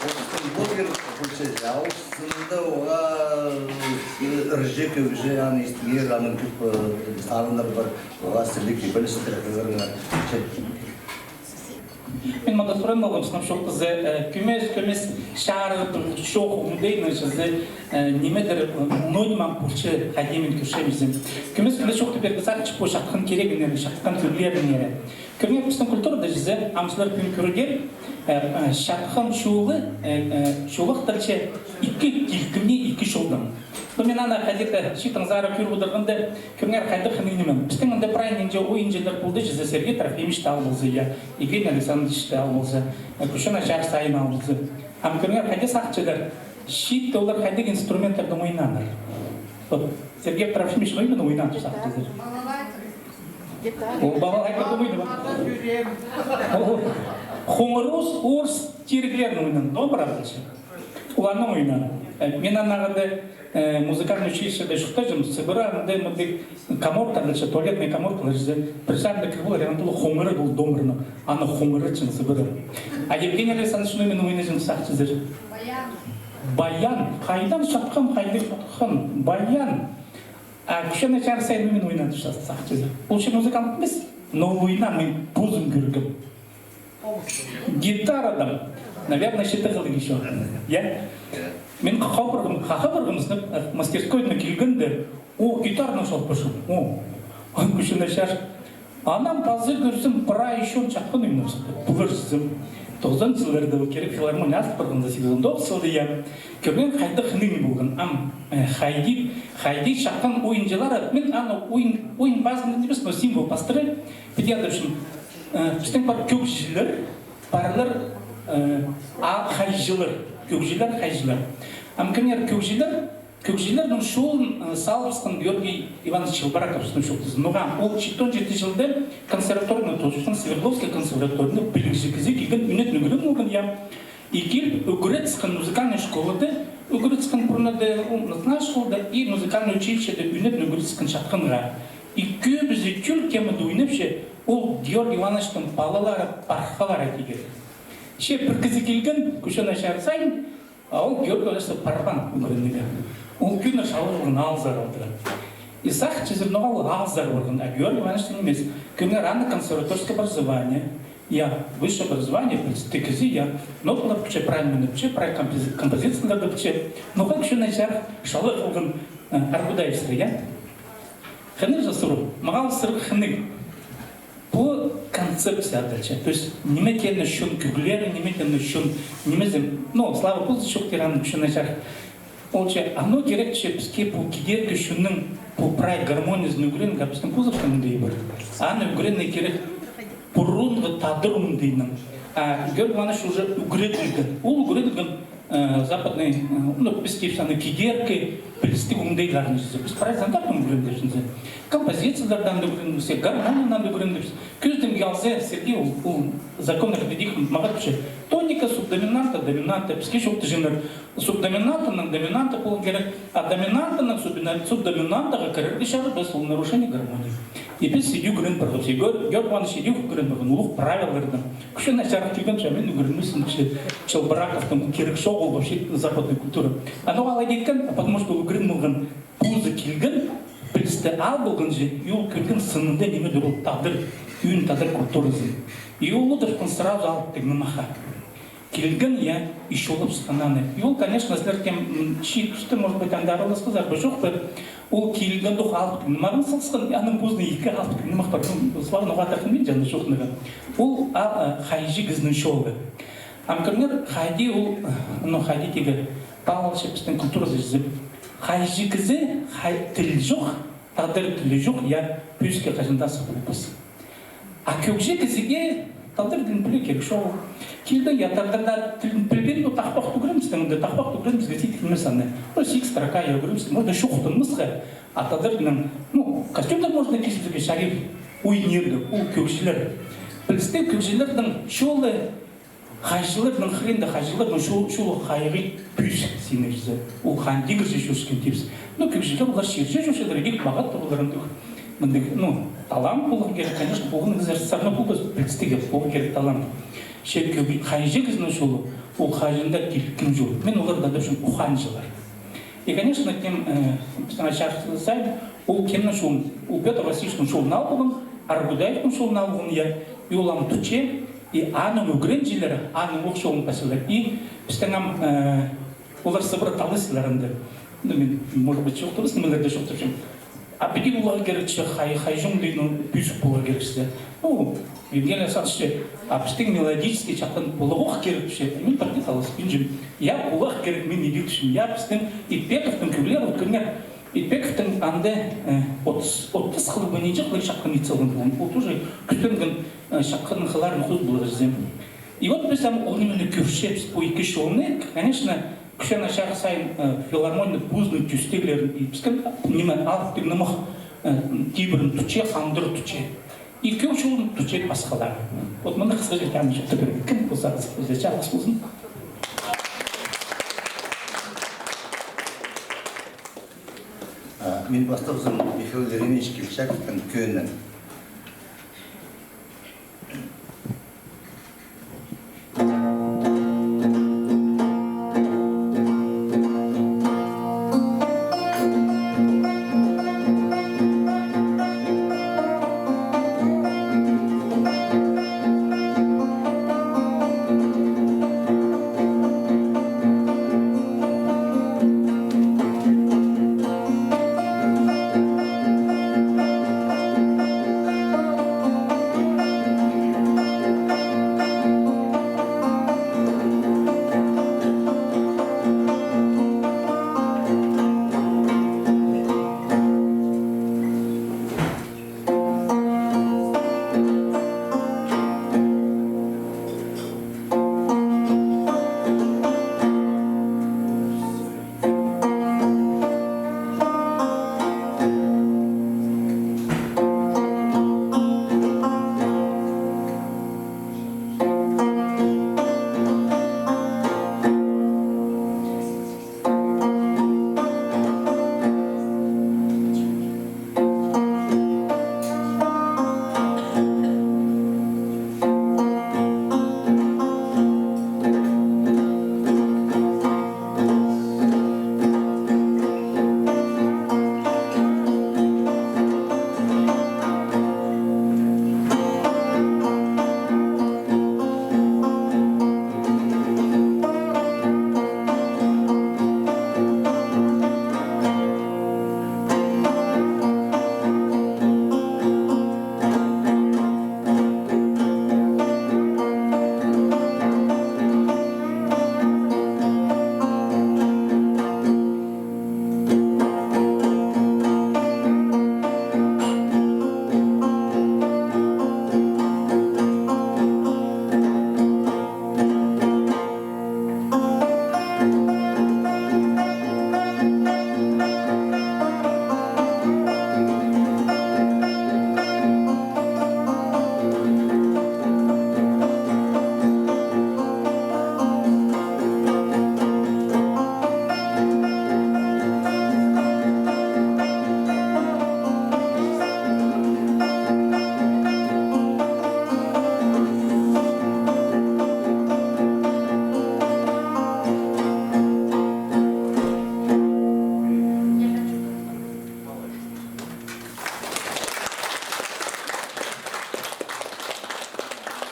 Ол пістің блогер полча, я, ол сынында оға, э, ырҷы, кӧгҷі, аны истіңер, аның кӧп, э, сарыннар пар, оға сірерге кибелістер хығырыңар. Че. Мин мында суран полғам, сынап чоохтаза, э, кӧмес, кӧмес чарып, чох, оңдайнаң чізе, э, нимедір, э, ноо ниме полча, хайди мин кӧрчем чізе. Кӧмес киле чоохтап пирерге сағынчам пу чатхан кирегінең, чатхан кӧглерінең. Кӧріңер, пістің культурада чізе, ам сірер пӱӱн кӧрерге, э, э, чатхан чолы, э, э, чолахтарча ікі килкімні ікі чолдаң. Ну, мин аны хайди-да чииттең сары кӧріп одырғанда, кӧріңер, хайдағ хынығ ниме. Пістің анда прай нинҷе ойынҷылар полды чізе, Сергей Трофимович таа полза, я, Евгений Александрович таа полза, э, Кӱсен Чарых Саин таа полза. Ам кӧріңер, хайди сағынчалар, чиитте олар хайдағ инструменттердең ойнааннар. Вот, Сергей Трофимович именно ойнаан тіп сағынчазар. Ол балалайка ойнады ма? Ол хоңыр орыс, орыс тиріглерін ойнаан, домбыра полча. Оларнаң ойнаан. Э, мин аннаңар даа, э, музыкальный училищеде чуртаҷаң, Сибірде анда мындағ каморкалар, туалетный каморкалар, пір саринаң кір полар, анда хоңыры ол домбыраның, аны хоңыры чын Сибірде. А Евгений Александрович, ну, мин ойнаҷаң сағынчазар. Баян. Баян. Хайдаң чатхан, хайдаң чатхан. Баян. А Кӱсен Чарых Саин, ну, мин ойнаан тіп сағынчазар. Ол че музыкант нимес, но ойнаан, мин позым кӧргем. Гитарадаң, наверное, читі хылығ ещё. Я? Мин хахабырғым, хахабырғым, сынап, э, мастерскойына килгенде, о, гитаранаң чалып парча. О, ам Кӱсен Чарых. Анаң пазы кӧрзем, прай ещё чатхан ойнап сыхты. Пулар чізе. Тоғызынҷы чылларда ол кирек филармония азыл парғанда, сигізон тоғызынҷы чылда, я. Кӧргем, хайдағ хынығ ниме полған. Ам, э, хайди, хайди чатхан ойынҷылар, мин аны ойын, ойын пазында нимес, но символ пастыра. Піди адапчам, э, пістің пар кӧгҷілер, парлар, э, а, хайҷылар, кӧгҷілер, хайҷылар. Ам кӧріңер, кӧгҷілер, кӧгҷілернің чолын, э, салыбысхан Георгий Иванович Челбораков, сынап чоохтаза. Ноға ол читон читі чылда консерваторияны тоозыбысхан, Свердловская консерваторияны пілігҷі кізі, килген, ӱнетін ӱгрен полған, я. И киліп, ӱгретіскен музыкальный школада, ӱгретіскен пурнада, ол национальный школада и музыкальный училищеде ӱнетін ӱгретіскен чатханға. И кӧбізі тӧл темада ойнапча, ол Георгий Ивановичтің палалары, пархалары тигер. Че пір кізі килген, Кӱсен Чарых Саин, а ол Георгий Ивановичті парбаан ӱгренерге. Ол кӧні чалғылған, аалзар алдыра. И сағынчазар, ноға ол аалзар парған, а Георгий Ивановичтің нимес. Кӧріңер, аны консерваторское образование. Я, высшее образование, пілістіг кізі, я. Ноталар пілче, прай мині пілче, прай компози-, композицияларды пілче. Ноға Кӱсен Чарых чалғылған, э, Аргудаевсар, я? Хынығ же сурығ, мағаа ол сурығ хынығ. Пу концепция адалча. То есть, ниме теені чон кӧглері, ниме теені чон, ниме зе, ну, слава ползын, чоохтир аны Кӱсен Чарых. Ол че, аны кирек че піске пу кидеркі чонның пу прай гармониязын ӱгренерге, пістің позыбыстың мындағ пар. Аны ӱгренерге кирек пурунғы тадар оңдайнаң. А Георгий Иванович уже ӱгретілген. Ол ӱгретілген, э, западный, э, ну, піс тіпчебіс аны кидеркі пілістіг оңдайларны чізе. Піс прай стандартнаң ӱгренерге тіпчебіс. Композициялардаң даа ӱгренерге тіпчебіс, гармониянаң даа ӱгренерге тіпчебіс. Кӧзідімге алза, сірерге ол, ол закон ритмики мағат тіпче. Тоника, субдоминанта, доминанта, піске чоохтаҷаңнар. Субдоминантанаң доминанта поларға кирек, а доминантанаң субдомина-, субдоминантаға кірерге чарабас, ол нарушение гармонии. И піс идӧк ӱгрен парғабыс, Георгий Иванович идӧк ӱгрен парған, улуғ правилаларны. Кӱсен Чарых килген, че мин ӱгренмеспін, че Челбораковтың кирек чоғыл вообще западный культура. А ноға алай тіпчем, потому что ол ӱгрен полған, позы килген, пілісті ал полған же, и ол кӧрген сынында нимедір ол тадар, ӧӧн тадар культуразын. И ол одыртхан сразу алып тыңнамахха. Килген, я, и чолапсхан аны. И ол, конечно, сірер тем, м, чиит туста, может быть, анда араласхазар ба, чох па, ол килгенде ох алып тыңнамағын салысхан, и аның позына ікі алып тыңнамах пар. Ну, слава, ноға тартынмин, анда чоохтанарға. Ол, а, а, хайҷы кізінің чолы. Ам кӧріңер, хайди ол, ну, хайди тигі, палалча пістің культуразы чізе. Хайҷы кізі, хай-, тіл чох, тадар тілі чох, я, пӧзікке хаҷан даа сығып полбас. А кӧгҷі кізіге тадар тілін пілер кирек, шоғыл. Килдің, я, тадар тілін пілбеен, ну, тахпахты ӱгренместең, анда тахпахты ӱгренмеске сидік нимес аны. Ну, сидік строка, я, ӱгренместең, можно чоохтанмасха. А тадар тілінең, ну, костюмдар можно кизібізерге, чарир, ой, ниме, ол кӧгҷілер. Пілістіг, кӧгҷілернің чолы, хайҷыларның хыринда, хайҷыларның чо-, чолы хайығ, пӧзік синігізі. Ол хан тигірҷе чӧрчеткен тибіс. Ну, кӧгҷілер олар чирҷе чӧрчелер, ик мағат оларның. Мындағ, ну, талант поларға кирек, конечно, полған кізі сарнап полбас, пілістіг, поларға кирек талант. Че кӧг-, хайҷы кізінің чолы, ол хаҷан даа тилкім чол. Мин оларны адапчам ухаанҷылар. И, конечно, кем, э, пістің ачархы сайын, ол кемнің чолын, ол Пётр Васильевичтің чолын алып алған, Аргудаевтің чолын алып алған, я, и ол ам тутча, и аның ӱгренҷілері аның ох чолын пасчалар. И пістің ам, э, олар сыбыра таласчалар анда. Ну, мин, может быть, чоохтабас, нимелерде чоохтапчам. А піди поларға кирек чи, хай-, хайҷы оңдайнаң пӧзік поларға кирек чи. Ну, Евгений Александрович, а пістің мелодический чатхан поларға ох кирек чи. Мин пірдее таласпинчам. Я, поларға кирек, мин идӧк тіпчем. Я, пістің Итпековтың кӧглері, вот, кӧріңер, Итпековтың анда, э, отыс, отыс хыл ба нинҷе хыл чатхан ит салған полған. Ол тоже кӱстенген, э, чатханның хылларын хозып поларға чарир. И вот піс ам ол нимені кӧрчебіс, пу ікі чолны, конечно, кӱстең ачар сайын, э, филармония позының тӧстеглерін итпіскен, ниме, алыптығ нымах, э, тибірін тутча, хандыр тутча. И кӧг чолын тутча пасхалар. Вот мыны хысхаҷа таңнап чоохтап пирем. Кем полза, хысхаҷа, чалғыс ползын. А, мин пастапчам Михаил Еремеевич Кильчаковтың кӧнін.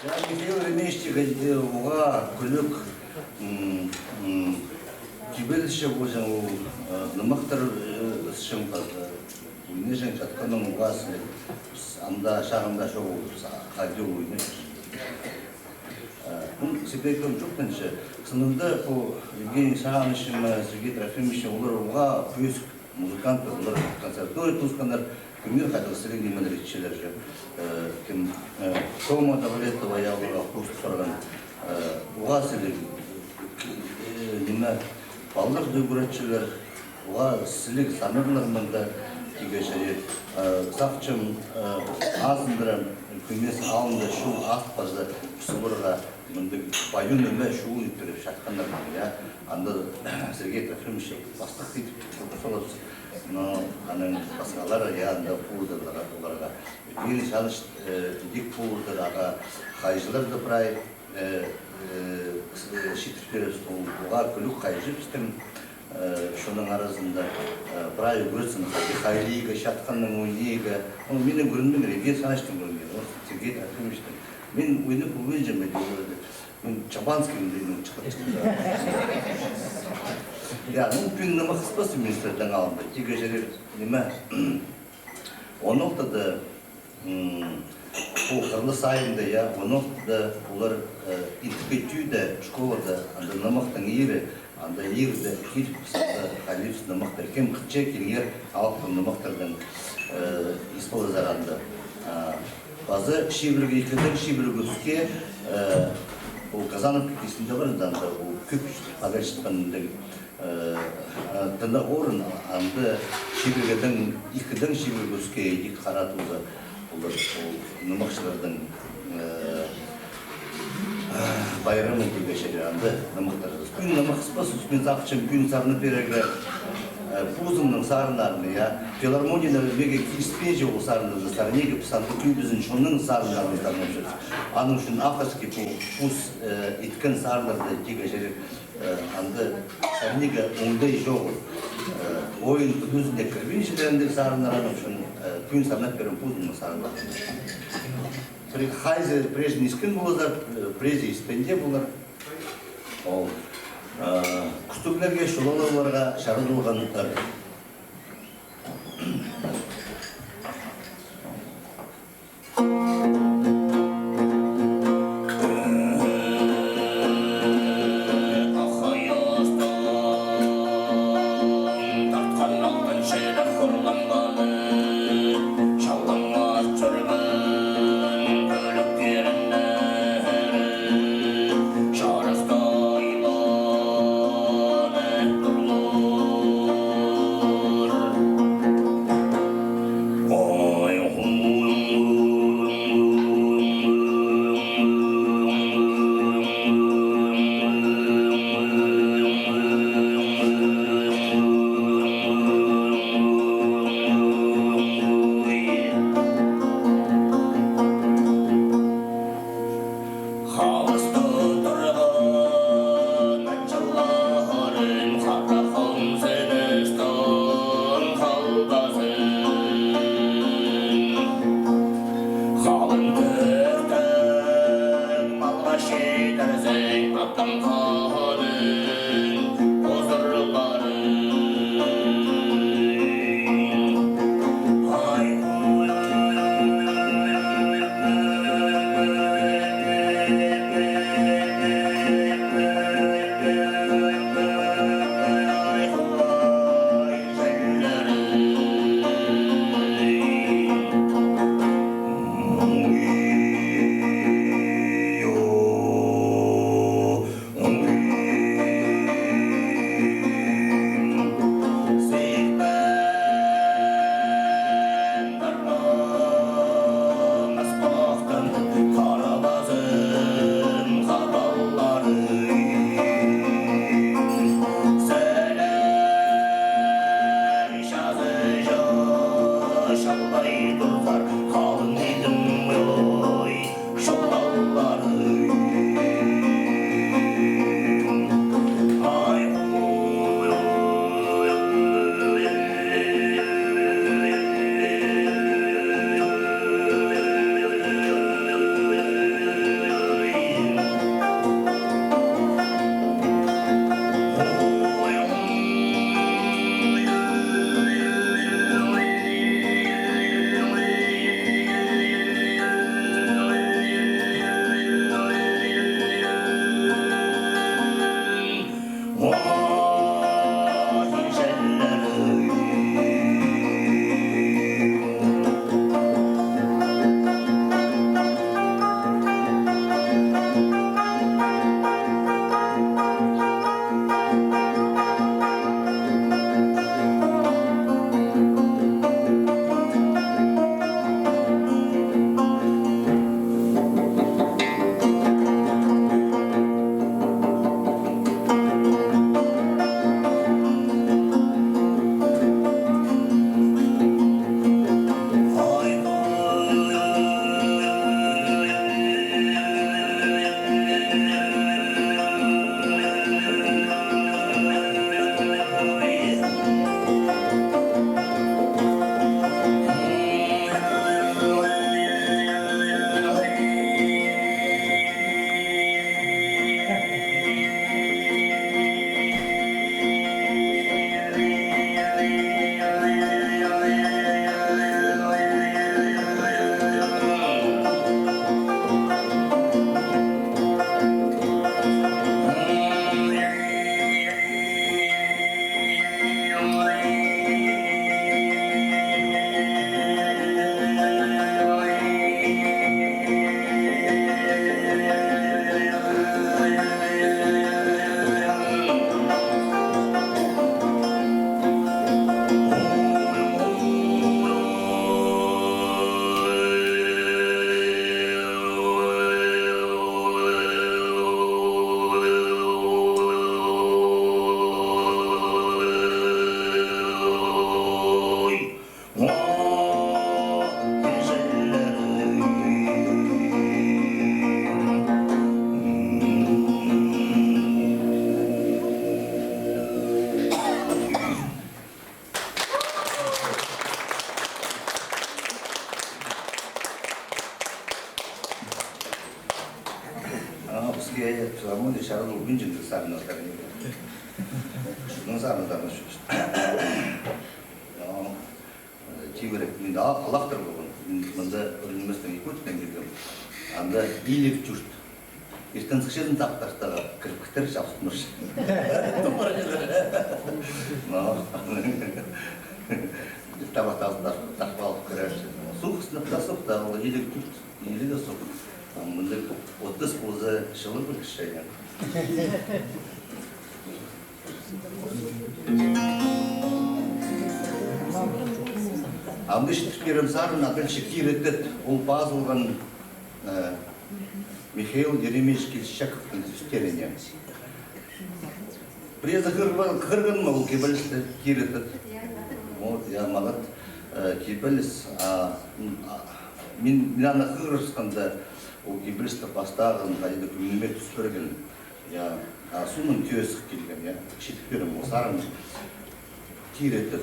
Я, Михаил Еремеевич, тігі, э, уғаа кӱлӱк, м, м, кибелісче полҷаң ол, э, нымахтар, э, сыхчаң, э, ойнаҷаң чатханнаң уғаа сілер. Анда чағында чоғыл, хайди ол ойнаҷаң. Э, ну, сибдей кӧп чоохтанча. Сынында пу Евгений Саанович, э, Сергей Трофимович, олар уғаа пӧзік музыканттар, олар консерватория тоосханнар, кӧңніг хайдағ сіліг нимелер итчелер же. Э, кем, э, Тома Давлетова, я, оларға хурс парған. Э, уғаа сіліг, э, ниме, палаларды ӱгретчелер, уғаа сіліг сарнарлар мында, тигі чирде, э, сағынчам, э, азындыра, Кӱмес аалында чол азып парза, піс оларға мындағ пай ниме, чол иттеріп чатханнар, я. Анда Сергей Трофимович пастыхтап салып, но аның пасхалары, я, анда полдырлар оларға. Мин чаныш, э, идӧк полдыр, ағаа хайҷылар даа прай, э, э, с-, э, читіріп пирер, ол, уғаа кӱлӱк хайҷы пістің, э, чонның аразында, э, прай ӱгретсін, хай-, хайлирға, чатханнаң ойнирға. Ну, минің ӱгренмеем, Регин Санычтың ӱгренген, ол Сергей Трофимовичтің. Мин ойнап полбинчам, мин чабанский мындағ чыхтап чыхтым. Я, ну, пӱӱн нымах ыспас, мин сірернің алнында. Тигі чирде ниме, оңдайда, м, пу хырлы сайында, я, оңдайда олар, э, итке тӧӧде, школада, анда нымахтың иирі, анда иирде киліп, анда хайлирбыс нымахтар, кем хынча, киліңер, алыптығ нымахтардаң, э, ис поларзар анда. А, паза чибіргі, ікідең чибіргі ӱске, э, ол Казановка кистінде пар, анда, анда ол кӧп паза чатхан, э, э, тынағ орын, анда чибіргідең, ікідең чибіргі ӱске ит хараттырза, олар, ол нымахчыларның, э, байрамы тигі чирде, анда нымахтар. Пӱӱн нымах ыспас, мин сағынчам, пӱӱн сарнап пирерге, э, позымның сарыннарым, я. Филармонияда мағаа киліспинче ол сарыннарны сарнирға, піс анда кӧбізін чонның сарыннарын сарнапчабыс. Аның ӱчӱн авторский пу-, пос, э, иткен сарыннарны тигі чирде, э, анда сарнирға оңдай чоғыл. Э, ойын ӱзіне кірбинчелер андағ сарыннар, аның ӱчӱн, э, пӱӱн сарнап пирем позымның сарыннарым. Пір-, хайзы пірезін искен поларзар, э, пірезі испенҷең полар. Ол, э, кӱстіглерге, чолалығларға чарадылған ыр. Халыста турған анҷалларың, хара хонзыныстың халбазын. Халын кӧртің, малға читірзің, аттың хонын узурларың. Мин сарыннарны чӱрчем. Тибірек, мин алаахтар полғам. Мин мында ӱр ниместең, Якутиядаң килгем. Анда иліг чурт. Иртен сыхчазың, тахтастаға кіріп китер, чабыстырча. Тумар чіли. Но. Табах тағып, тағып алып кірерче. Суғ сынап та суғ, та ол иліг чурт. Иліг суғ. Мындағ отыс полза, чылығ пілче. Амды читіріп пирем сарын, Адалча «Кирі тіт». Ол пазылған, э, Михаил Еремеевич Кильчичаковтың сӧстерінең. Пірезі хығырған ма ол кибелісті, «Кирі тіт»? Вот, я, мағат, э, кибеліс, а, м, а, мин, мин аны хығырыбысханда, ол кибелісті пастағым хайди-да кӧңніме тӱс пирген. Я, а, соонаң кӧзік килген, я. Читіріп пирем ол сарын, «Кирі тіт».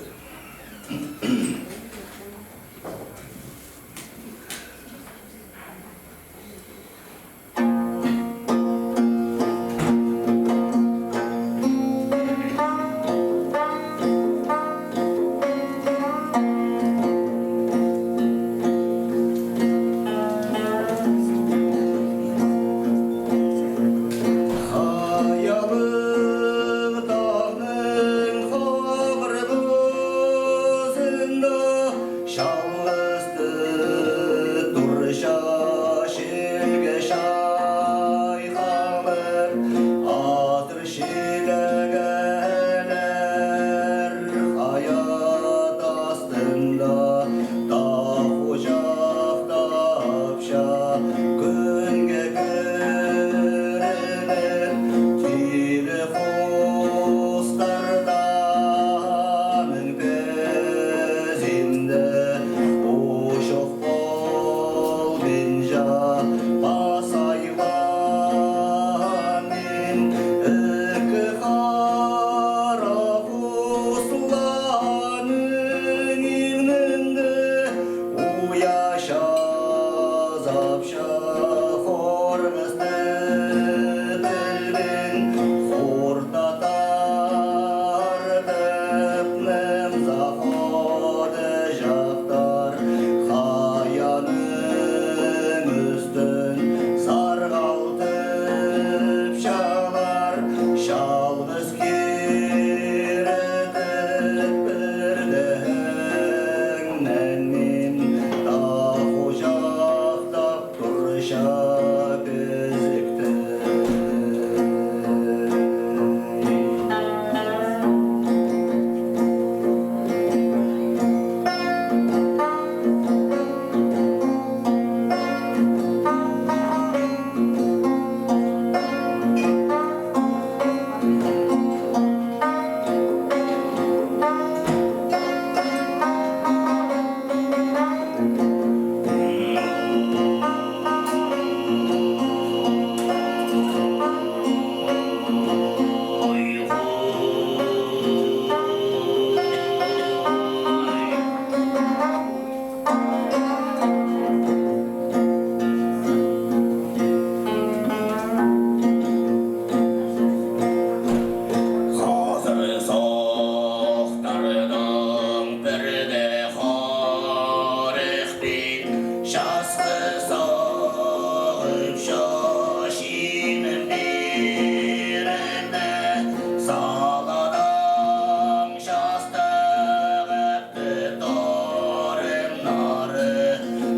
Хайалығ тағның хоғырғызында чалғыс тіт турча, чилге чайхалып, атыр чилгелер хая тастында тахучахтапча. Кӱнге кӧрініп, тилі хустарданың пезінде учух полбинча, пас айланып, ікі хара хусланың иңнінде уя чазапча. Хорғыс тіт пілбин хуртатар тіп, нымза ходы чахтар хаяның ӱстӱн сарғалтыпчалар. Чалғыс кирі тіт пірдеңнең тахучахтап турча пӧзікті. Хазыр сохтарның пірде хорых пин часхы соғып, чо чиим пирібе, саладаң частығып, торымнары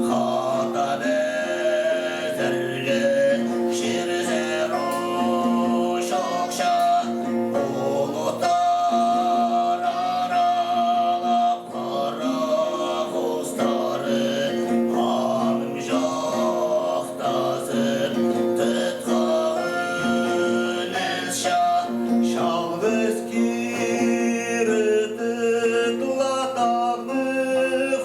хата дезерге чирзер ушухча, улуғ тар аралап, хара хустары ам чох тазып, тытха ӱнісче, чалғыс кирі тіт ла тағны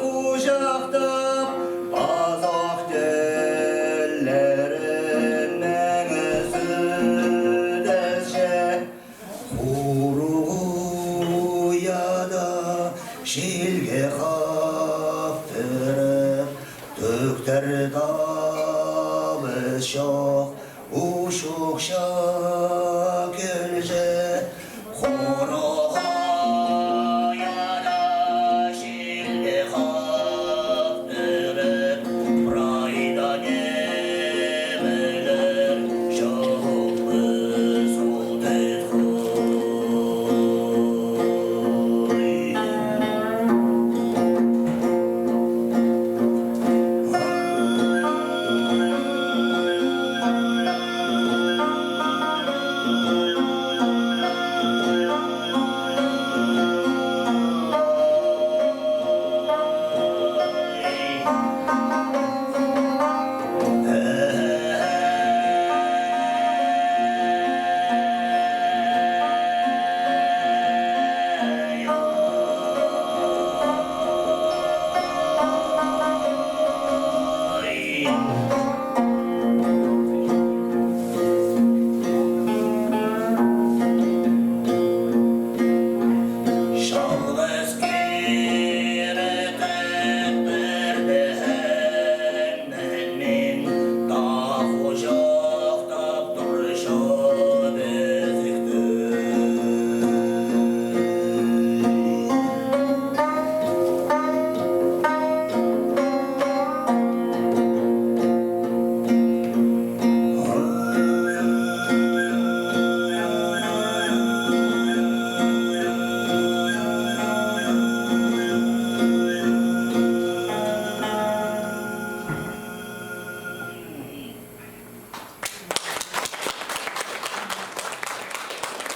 хучахтап, пазох тіллерінең сӱдесче. Хуруғ уяда чилге хаптырып, тӧктер табыс чох ушухча килче.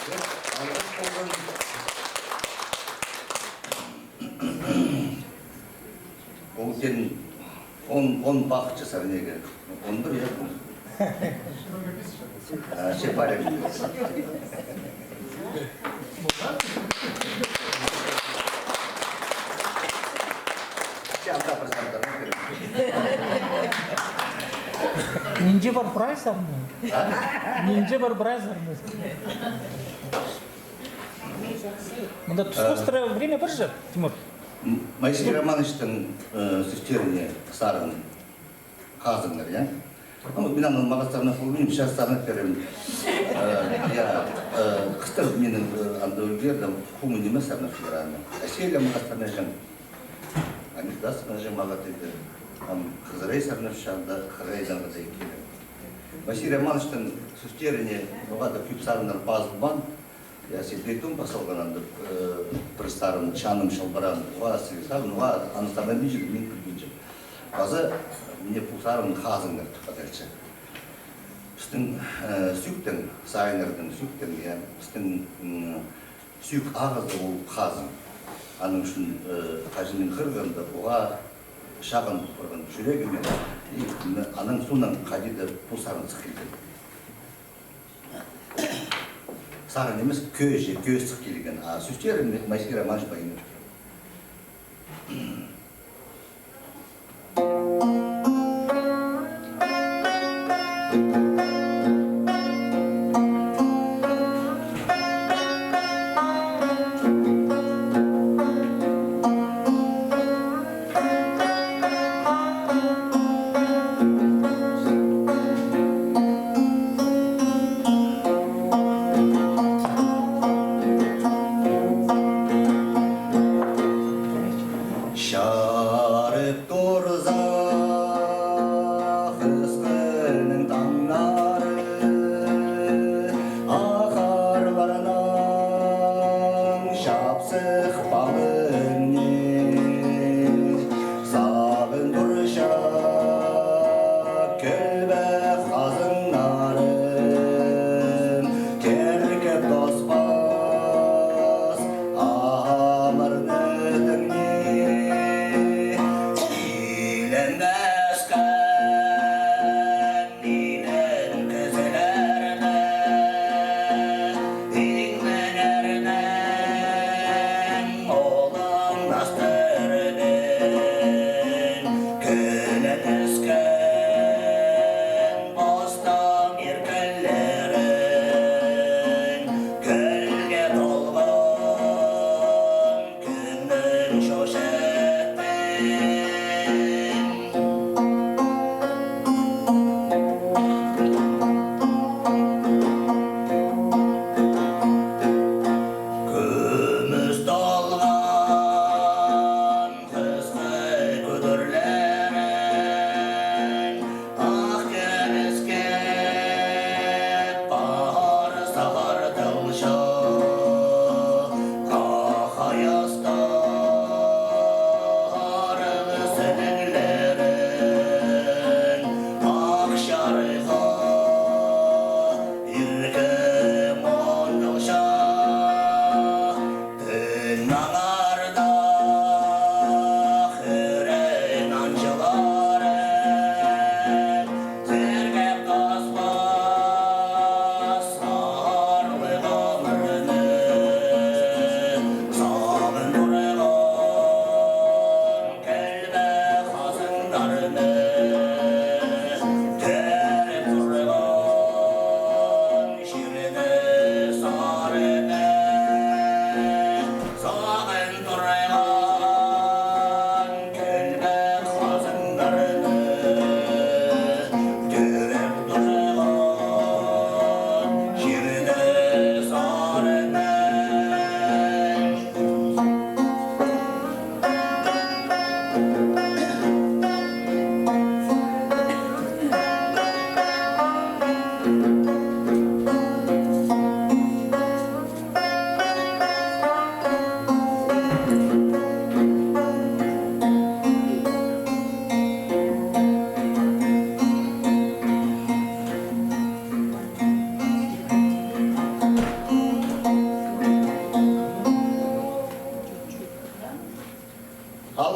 Ол тен он, он бахча сарнеге. Он пір, я? А, ще парим. Ще анда пір сарнап пирем. Нинҷе пар прайзы? А? Нинҷе пар прайзы? Мында тусхастыра время пар же, Тимур? М, Моисей Романовичтің, э, сӧстеріне сарын хазыңнар, я? Ну, мин аны мағаа сарнап полбинчам, сейчас сарнап пирем. Э, я, э, хыстар минің, э, анда ӱлгердім, хумын ниме сарнап чыгараны. Селя мағаа сарнаҷаң. Аны даа сарнаҷаң мағаа тиді. Ам хызырай сарнапча, анда хырайдаң хызырай киле. Моисей Романовичтің сӧстеріне ноға-да кӧп сарыннар пазылбаан. Я, сидіре тум пазылған анда, э, пір сарын, «Чаным чалбыраан», уғаа сірер сарын, уғаа аны сарнабинча, мин пілбинчем. Паза мына пу сарын хазыңнар тіп адалча. Пістің, э, сӧӧктің, саайнарның сӧӧктің, я, пістің, м, сӧӧк ағазы ол хазың. Аның ӱчӱн, э, хаҷаннаң хығырғанда, уғаа чағын пол парған чӱрегіме, и м-, аның соонаң хайди-да пу сарын сых килген. Сарын нимес, кӧӧ, кӧӧ сых килген. А сӧстер М-, Моисей Романович Баинов.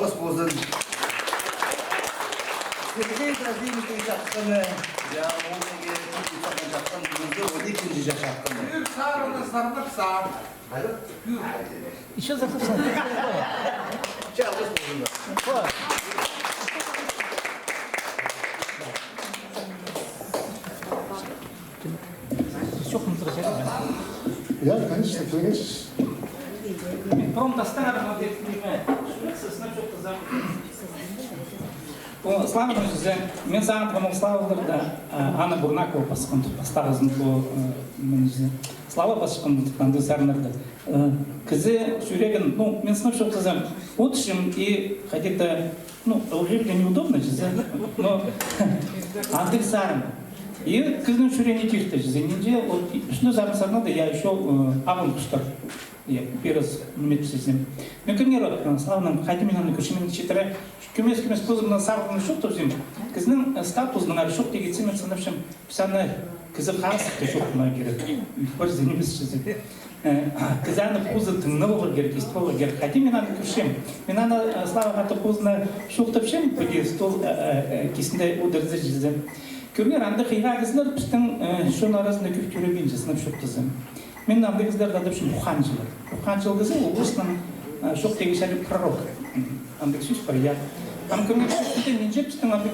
Алғыс ползын. Сергей Трофимовтың чатханы, я, ол неге чатхан, чатхан, Олег Кенже чатханы. Ӱр сарыны сарнап сар. Ещё за кусок. Че, алғыс ползын. Чох, мындағ чер. Я, конечно, конечно. Пром тастаңар, ма, деп, ниме, сынап чоохтаза. О, Славаның чізе, мен сағынғам, ол Славалар даа, а, Анна Бурнакова пасхан, пастағызын, о, э, мен чізе. Слава пасхан, андағ сарыннарны. Э, кізі чӱрегін, ну, мен сынап чоохтазам, вот чим и хотя-то, ну, ылғирға неудобно чізе, но андағ сарын. И кізінің чӱрегіне тирте чізе. Нинҷе, вот, и пістің сарын сарнады, я, ещё, э, «Абын хустар». Я, пирос ниме тіпчезем. Мен кӧргем, вот, э, Славаның, хайди мен аны кӧрчем, мен читіре, кӧмес-кӧмес позымнаң сағынып чоохтапчам. Кізінің, э, статузының ары чох тигізі, мен сынапчам. Піс аны кізі хазыхты чоохтирға кирек. Пір зе нимес чізе. Э, кізі аны позы тыңнап аларға кирек, истіп аларға кирек. Хайди мен аны кӧрчем. Мен аны, э, Славаға хатап позына чоохтапчам, пірдее стол, э, э, э, кистінде одырза чізе. Кӧріңер, андағ хыйға кізілер пістің, э, чон аразында кӧп тӧреебинче, сынап чоохтазам. Мен андағ кізілерні адапчам ухаанҷылар. Ухаанҷы кізі ол постың, э, чоохтирға чарир пророк. Андағ сӧс пар, я. Ам кӧріңер, сӧстің, нинҷе пістің андағ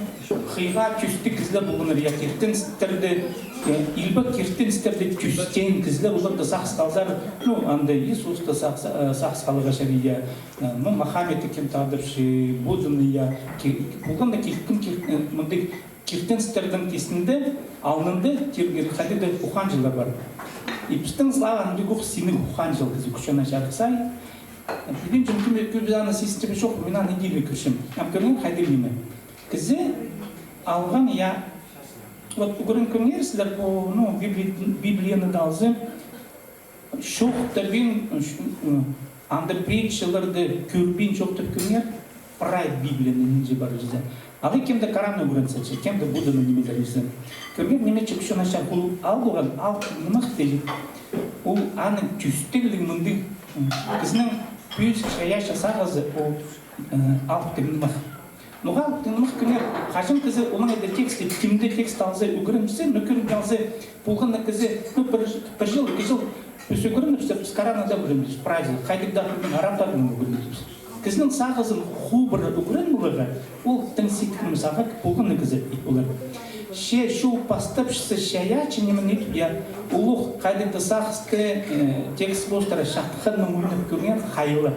хыйға тӧстіг кізілер полғаннар, я, киртіністерде, э, илбек киртіністерде тӧскен кізілер, оларны сағыс халзар, ну, анда Иисусты сағыс, э, сағыс халарға чарир, я, э, ну, Мухаммедті кем-де адапча, Будданы, я, ки-, полған даа килкім кир-, э, мындағ киртіністернің кистінде, алнында тирге хайди даа ухаанҷылар пар. И пістің Слава андағ ох синніг ухаанҷыл кізі, кӱс-чон ачарға сай. Пілбинчем, кӧп, кӧп аны сизінче бе, чох, мен аны идӧк кӧрчем. Ам кӧріңер, хайдағ ниме. Кізі алған, я, вот, ӱгрен кӧріңер сірер, пу, ну, Библи-, Библияны даа алза, чоохтабин, ш-, м, анда притчаларны кӧрбин чоохтап кӧріңер, прай Библияны нинҷе пар чізе. Алай кем-де Коранны ӱгренче, кем-де Будданы нимелерін чізе. Кӧріңер, ниме чізе, кӱс-чон ачар, ол алып алған алыптығ нымахты. Ол аның тӧстігліг мындағ, м, кізінің пӧзік чайаачы сағызы, ол, э, алыптығ нымах. Ноға алыптығ нымах, кӧріңер, хаҷан кізі, олаң анда тексті, кем-де текст алза, ӱгренче, ну, кӧріп алза, полған на кізі, ну, пір, пір чыл, ікі чыл, піс ӱгренчебіс, піс Коранны даа ӱгренчебіс, прайзы, хайдағ даа арабтарны ӱгренчебіс. Кізінің сағызын хубыра ӱгрен поларға, ол тың сидік ниме сағаа полған на кізі ит полар. Че чол пастапчызы чайаачы ниме ит, я, улуғ хайдағ даа сағысты, э, текст хоостыра чатханнаң ойнап кӧріңер, хайлап.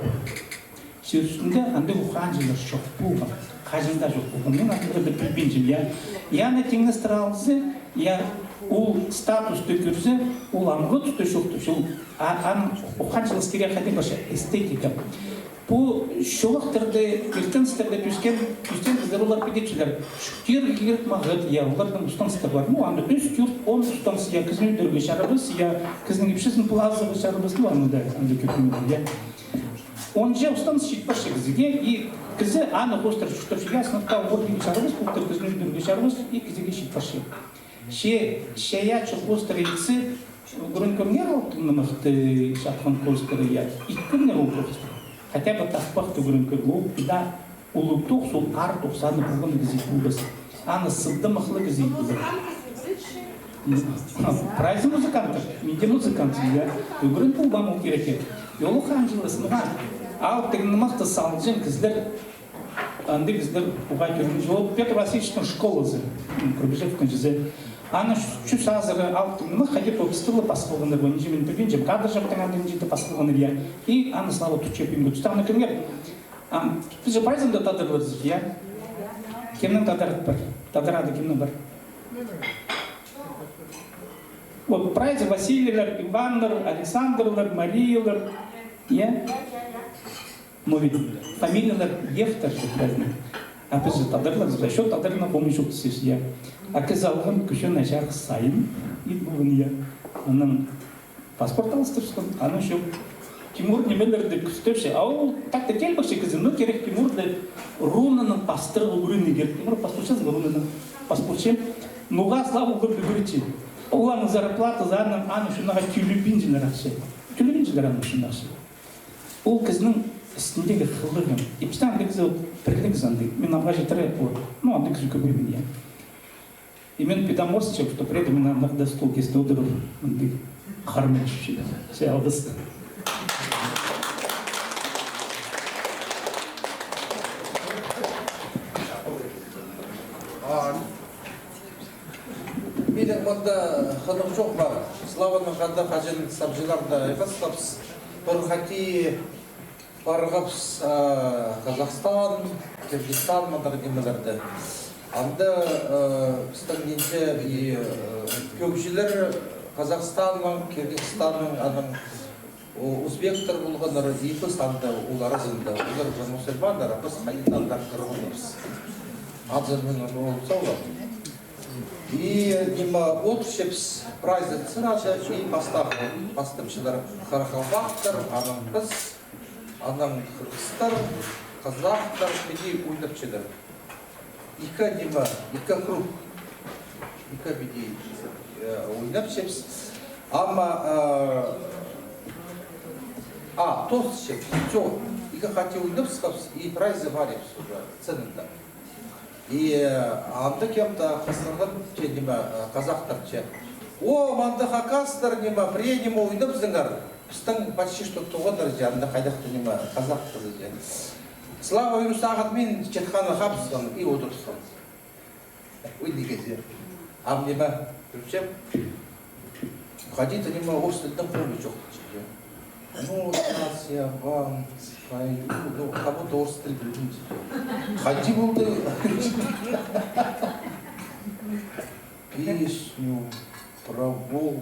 Чир ӱстӱнде андағ ухаанҷылар чох полған. Хаҷан даа чох полған. Мен андағларны пілбинчем, я. Я, аны тиңнестіре алза, я, ол статусты кӧрзе, ол амғы туста чоохтапча, ол, а, аның ухаанҷылығ кирек хайди парча, эстетика. Пу чолахтарда, киртіністерде тӧскен, тӧскен кізілер, олар піди тіпчелер. Чуртирға кирек мағат, я, оларның уставтары пар. Ну, анда ӱс, тӧрт, он уставтар, я, кізіні ӧдірерге чарабас, я, кізінің ипчізін пылазарға чарабас, ну, анда, анда кӧп ниме, я. Онҷа уставтар чит парча кізее, и кізі аны хоостыра чуртапча, я, сынап таа ӧдірерге чарабас, пултыр кізіні ӧдірерге чарабас, и кізее чит парча. Че чайаачы хоостыра итсе, ӱгрен кӧріңер алыптығ нымахты чатхан хоостыра, я, ит кӧріңер ол хоостыра. Хотя бы таспахты ӱгрен кӧр, ол пида улуғ тоғыс, ол аар тоғыс, аны полған кізі ит полбас. Аны сыдамахлығ кізі ит полар. Прайзы музыканттар, мин дее музыкантпын, я. Ӱгрен полбаам ол кирекке. Ол ухаанҷылығ, ноға алыптығ нымахты салҷаң кізілер, андағ кізілер уғаа тӧрінче. Ол Петр Васильевичтің школазы, м, Куйбышевтің чізе. Аның чӱс, чӱс азыра алыптығ нымах, хайди пу пістің пас полғаннар, ол нинҷе, мин пілбинчем, Кадыржевтің андағ нинҷе-де пас полғаннар, я. И аны Слава тутча пӱӱнгі туста. Аны кӧріңер, ам, піс же прайзын даа тадарларбыс, я. Кемнің тадар ат пар? Тадар ады кемнің пар? Вот, прайзы Василийлер, Иваннар, Александрлар, Мариялар, я? Но ведь фамилиялар Евтар же прайзының. А піс же тадарларбыс, а ещё тадарларны хомай чоохтасчабыс, я. А кізі алған кӱс-чон ачарға сайын ит полған, я. Анаң паспорт алыстырыбысхан, анаң ещё Тимур нимелерді кӱстепче. А ол так-то килбесче кізі, но кирек Тимурды рунаның пастырарға ӱгренерге кирек. Тимур, пастырчазың рунаның? Пастырчам. Ноға Слава оларды ӱгретче? Оларның зарплатазы, аның, аның ӱчӱн ағаа тӧлебинчелер ахча. Тӧлебинчелер аның ӱчӱн ахча. Ол кізінің Пістің дее хылығ. И пістің андағ кізі, пірдеезі андағ. Мин амға читіре, вот. Ну, андағ кізі кӧбей мин, я. И мин пиди морсчам, что приду, мин андағ да стул кисте одырып, андағ харманчам. Че алғыс. А, минің мында хынығ чох пар. Славанаң хада хаҷан сабҷыларны айғасхабыс. Пір хати парғабыс, а, Казахстан, Киргизстан, мындағ нимелерде. Анда, а, пістің нинҷе, и, а, кӧгҷілер Казахстаннаң, Киргизстаннаң, анаң, о, узбектер полғаннар, и піс анда, ол аразында, олар уже мусульманнар, а піс хайди-да анда кіргенбіс. Азыр мин ол салғам. И, ниме, одырчабыс, прайзы сірер, и пастағы, пастапчалар, харахалпахтар, анаң піс, анаң хырғыстар, казахтар, піди ойнапчалар. Ікі, ниме, ікі круг. Ікі піди, э, ойнапчабыс. Ама, э, а, тоосчабыс, всё. Ікі хати ойнапсхабыс, и прайзы парибыс уже сценада. И, э, анда кем-то хысхырған, че, ниме, э, казахтар, че. О, мында хакастар, ниме, пірее ниме ойнапсыңар. Пістің почти что туғаннар, че, анда хайдағ-да, ниме, казах кізі, че. Слава ӱр сағат мин чатханнаң хабысхан и одырысхан. Ой, ниме зе. Ам, ниме, кӧрчем. Хайди-да, ниме, орыс тілінең хомай чох, че. Ну, сейчас я вам спою, ну, как будто орыс тіл пілбинче. Хайди полды. Песню про волка.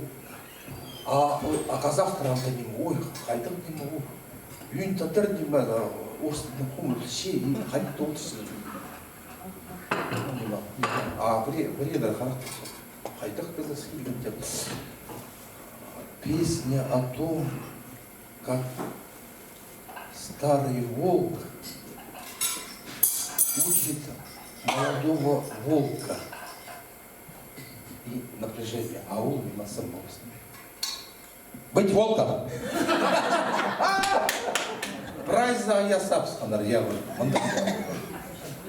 А, о, а казахтар анда, ниме, ой, хайдағ, ниме, ой. Ӧӧн тадар, ниме, а, орыс тілінең хомай пілче, и хайди-да орыс тілінең. А, піре-, піреелер харахтапча. Хайдағ кізі сыйлығ тіп. Песня о том, как старый волк учит молодого волка. И напряжение. А ол ниме сам болсын. Быть волком. Прайзы ая сабысханнар, я, вот. Мында.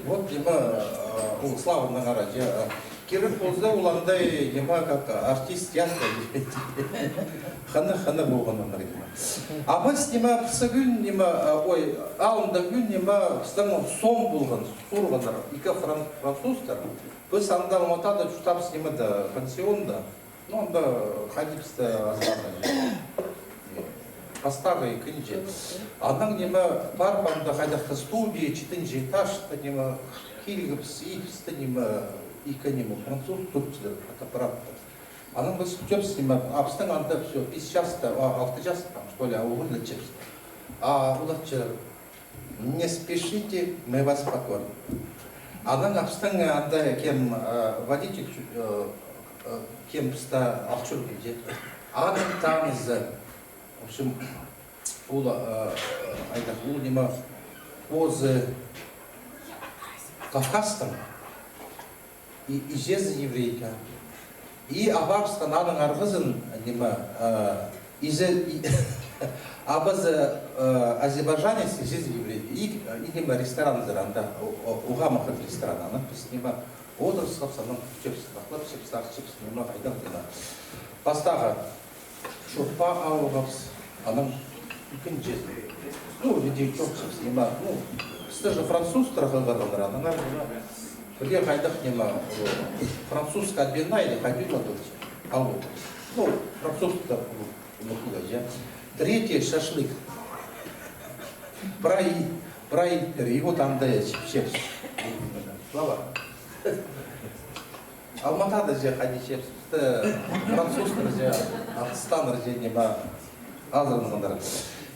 Вот, ниме, э, ол Славанаң ара, я, э, кирек полза, ол андай, ниме, как артист театра. Хынығ, хынығ полғаннар, ниме. А піс, ниме, піс кӱн, ниме, э, ой, алында кӱн, ниме, пістің сом полған, сурғаннар, ікі фран-, французтар. Піс анда Алматада чуртапчабыс, ниме, да, пансионда. Ну, анда хайди пісті азыраннар. Пастағы, ікінҷі. Анаң, ниме, парып анда хайдағ-да студия, читінҷі этажта, ниме, килгебіс, и пісті, ниме, ікі, ниме, француз турчалар, фотоаппаратта. Анаң піс кӧрчебіс, ниме, а пістің анда всё, пис часта, а, алты часта, там, что ли, а, уғыллатчабыс. А олар че, «Не спешите, мы вас покормим». Анаң а пістің анда кем, э, водитель, э, э, кем пісті ал чӧрген че. Аның танызы. В общем, ол, э, айдах, ол ниме, позы Кавказтың. И, иҷезі еврейка. И абабысхан аның арғызын, ниме, э, иҷе-, и-, абазы, э, азербайджанец, иҷезі еврейка. И, и, ниме, ресторанзар анда, о-, о-, уғаа махат ресторан, анаң піс, ниме, одырысхабыс, анаң кӧрчебіс, сағынчабыс, сағынчабыс, ниме, хайдағ, ниме. Пастағы. Шурпа алғабыс, анаң ікінҷі. Ну, иди чох чіпс, ниме, ну, пісті же французтар хығырғаннар, анаң ары, ниме, пірее хайдағ, ниме, о, французская отбивная или хайди ла дольче. Алғабыс. Ну, французтар, ну, ну, куда же. Третье, шашлык. Прай, прай, и вот анда я чіп-, чіпчебіс. Слава. Алматада же хайди чіпчебіс, французтар же, ағастаннар же, ниме, азыранғаннар.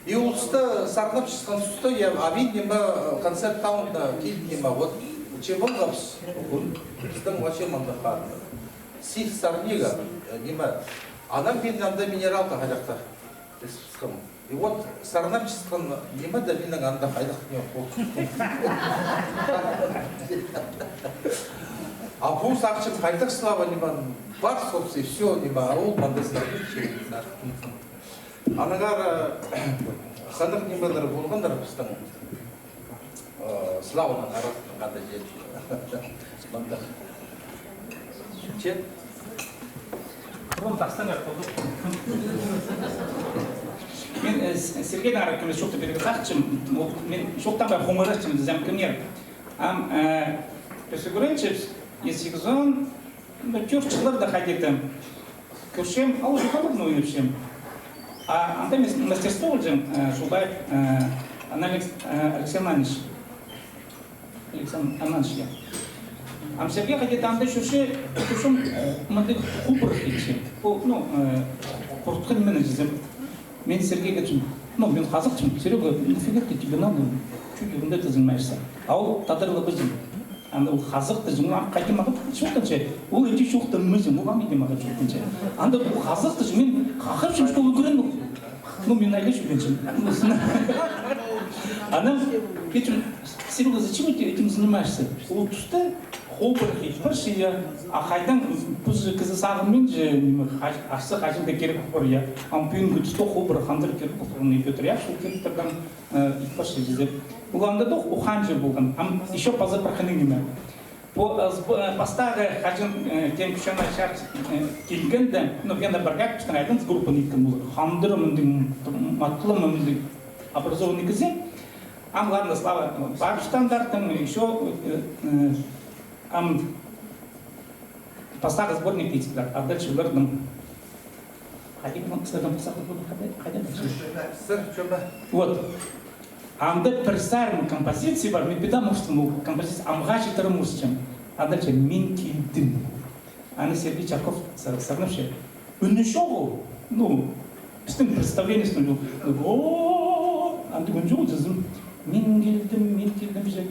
И ол туста сарнапчатхан туста, я, а мин, ниме, концерт алнында килдім, ниме, вот, че полғабыс, пістің вообще мында хат. Сих сарниға, э, ниме, анаң мин анда минералка хайдағ-да. Піс пысхам. И вот сарнапчатхан ниме дее минің анда хайдағ ниме полчатхан. А пу сағынчам хайдағ Слава, ниме, пар, собственно, и всё, ниме, а ол мында сарнапча. Анаң ары, э, Хынығ нимелер полғаннар пістің, э, Славаның аразында, хада, че. Мында. Че. Пурун тастаңар, полды. Мин, э, С-, Сергейнең ара кӧмес чоохты пирерге сағынчам. Ол, мин чоохтанбай хомырасчам, тізем, кӧмер. Ам, э, піс ӱгренчебіс, ес ікізон, ну, тӧрт чылларда хайди-да. Кӧрчем, ол уже хабарны ойнапчам. А анда мас-, мастерство полҷаң, э, Шулбаев, э, Алекс-, э, Алексей Ананыч. Александр Ананыч, я. Ам Сергей хайди-да анда чӧрче, кӧрчем, э, мындағ хубырах итче. Ол, ну, э, хуртхан мин тізем. Мин Сергейге тізем, ну, мин хазахчам, Серёга, нафига ты, тебе надо, чё ты ерундой занимаешься? А ол тадар ла пазы. Анда ол хазах тізем, ну, а хайди мағаа чоохтанча? Ол іди чоохтанмаҷаң, ол ам іди мағаа чоохтанча. Анда ол хазах тізем, мин хахапчам, что ол ӱгреніп. Ну, мин айлап чӧргенчем. Анаң, Серёга, зачем ты этим занимаешься? Ол туста хобыр ит парча, я. А хайдаң, пу кізі сағынминча, ниме, ха-, арса хаҷан даа кирек пар, я. Ам пӱӱнгі туста хобыр хандыр кирек пар, не Пётр, я, сол кирек тардан, э, ит парча тізе. Ол анда даа уханҷы полған. Ам ещё паза пір хынығ ниме. Пу, э, сб-, э, пастағы хаҷан, э, кем кӱчен ачар, э, килгенде, ну, Гена Баргак пістің айдың группаны иткен полар. Хандыр мындағ, м-, матлы мындағ образованный кізі. Ам, ладно, Слава, э, парып стандарттың, ещё, э, э, ам, пастағы сборник тидірлер, а дальше оларның хайди, ну, сірернің пастағы сборник хайди, хайди дальше? Сыр чоба. Вот. Анда пір сарын композиция пар, мин пида мурсчам, ол композиция, амға читіре мурсчам. А дальше «Мин килдім». Аны Сергей Чарков сар-, сарнапча. Ӱні чоғыл, ну, пістің представлениемізде, ну, о, анда ӱн чоғыл тізем. «Мин килдім, мин килдім» же.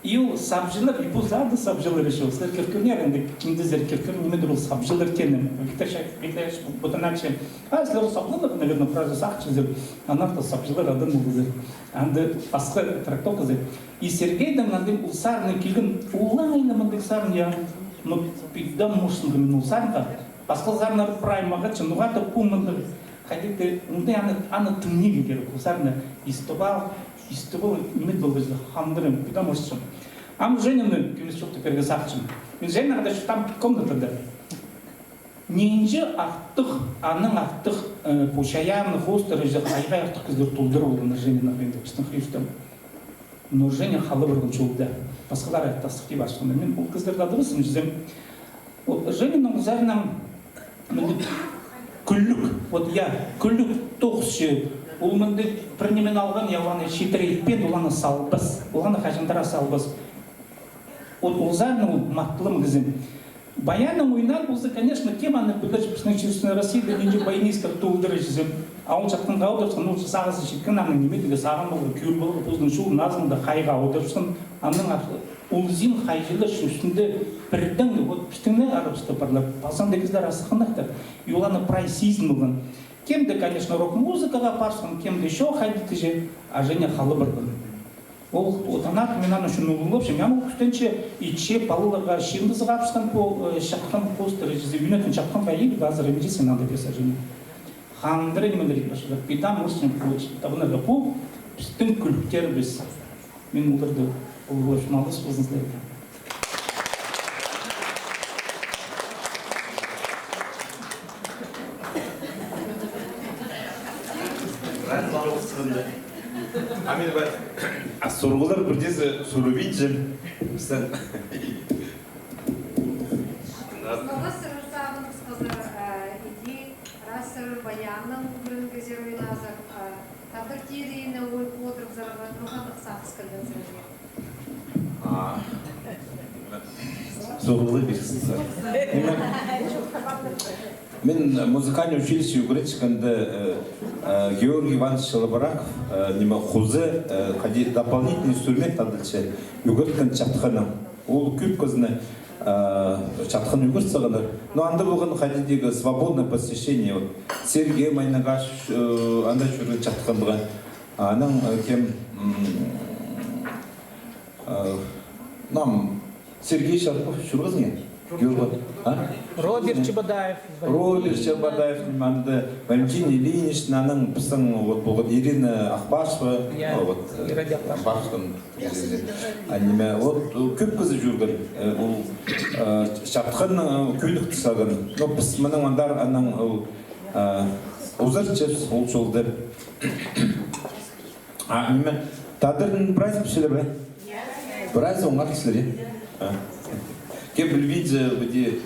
И ол сабҷылар, и пу залда сабҷылар ещё. Сірер кӧргеннер, анда кинде сірер кӧрген, нимедір ол сабҷылар теені. Виктор Ча-, Виктор Ча-, Бутаначы. А, сірер сабҷылар, наверное, правда, сағынчазар. Аннаңар сабҷылар, адам ползалар. Анда пасха трактовка. И Сергейнің анда ол сарыны килген, улай ла мындағ сарын, я. Ну, пида мурсчам мин ол сарынға. Пасха сарыннар прай мағаа чон, ноға-да пу мындағ, хайди-да, мындағ аны, аны тыңнирға кирек, ол сарынны истіп ал, истіп ал, ниме полар, хандырым, пида мурсчам. Ам Женяны кӧмес чоохты пирерге сағынчам. Мин Женяға даа чуртаам комнатада. Нинҷе артых, аннаң артых, э, пу чайаанны хоостыра чізе хайға артых кізілер толдыра полғаннар Женяны, например, пістің хрестом. Но Женя хала парған чолда. Пасхалар аттастығ тіп парчатханнар. Мин ол кізілерні адабаспын чізем. Вот Женяның узарынаң мындағ кӱлӱк, вот, я, кӱлӱк тоғысчы. Ол мындағ пір нимені алған, я, ол аны читіре итпеен, ол аны салбас. Ол аны хаҷан даа салбас. Вот ол сарынның ол матлым кізі. Баяннаң ойнар полза, конечно, кем аны пілер, пістің чир ӱстӱнде Россияда нинҷе баянистер толдыра чізе. А ол чатханға одырыбысхан, ол сағызы читкен, аны ниме тігі сағын полар, кӧр полар, позының чолын, назын даа хайға одырыбысхан, аннаң артых ол зин хайҷылар чир ӱстӱнде пірдеңе, вот пістің не арабыста парлар, паза андағ кізілер азахханнар. И ол аны прай сизін полған. Кем-де, конечно, рок-музыкаға парыбысхан, кем-де ещё хайди тізе, а Женя хала парған. Ол, ол танат, мин аны ӱчӱн улуғлапчам. Ам ол кӱстенче итче, палаларға чыындызығ апсхан пу, э, чатхан хоостыра чізе, ӱнетін чатханға ил, азыр ниме тізең, анда пирзе чізе. Хандыр нимелер ит парчалар. Пида мурсчам пу, табынарға пу, пістің кӱлӱктерібіс. Мин оларны улуғлапчам, алғыс ползын сірерге. А сурығлар пірдеезі сурыбинча. Сен. Сынағы сурығ сағын пасхазар, а, иди, раз сірер баяннаң ӱгренгезер, ойназар, а, тадар тиріне ой одырыбызарға ноға-да сағыс килген сірерге? А. Сурығлар пирзең. Ниме? Мин музыкальный училище ӱгретчеткенде, э, э, Георгий Иванович Челобораков, э, ниме, хоза, э, хайди дополнительный инструмент адалча, ӱгреткен чатханнаң. Ол кӧп кізіні, э, чатхан ӱгрет салғаннар. Но анда полған хайди-да свободное посещение. Вот Сергей Майнагашев, э, анда чӧрген чатханға. Анаң, э, кем, м, э, нам Сергей Чарков чӧргезінген. Юрген. А? Роберт Чебодаев. Роберт Чебодаев, анда Валентина Ильинична, анаң пістің вот полған Ирина Ахпашева. Я, вот, э, Ирина Ахпашева. Ахпашевтың. А ниме, вот, э, кӧп кізі чӧрген, э, ол, э, чатханның, э, кӧнікті сағын. Но піс мының андар анаң ол, э, узарчабыс ол чолды. А ниме, тадарның прайзын пілчезер бе? Прайзы оңар кізілер, я? А. Кем пілбинче, піди,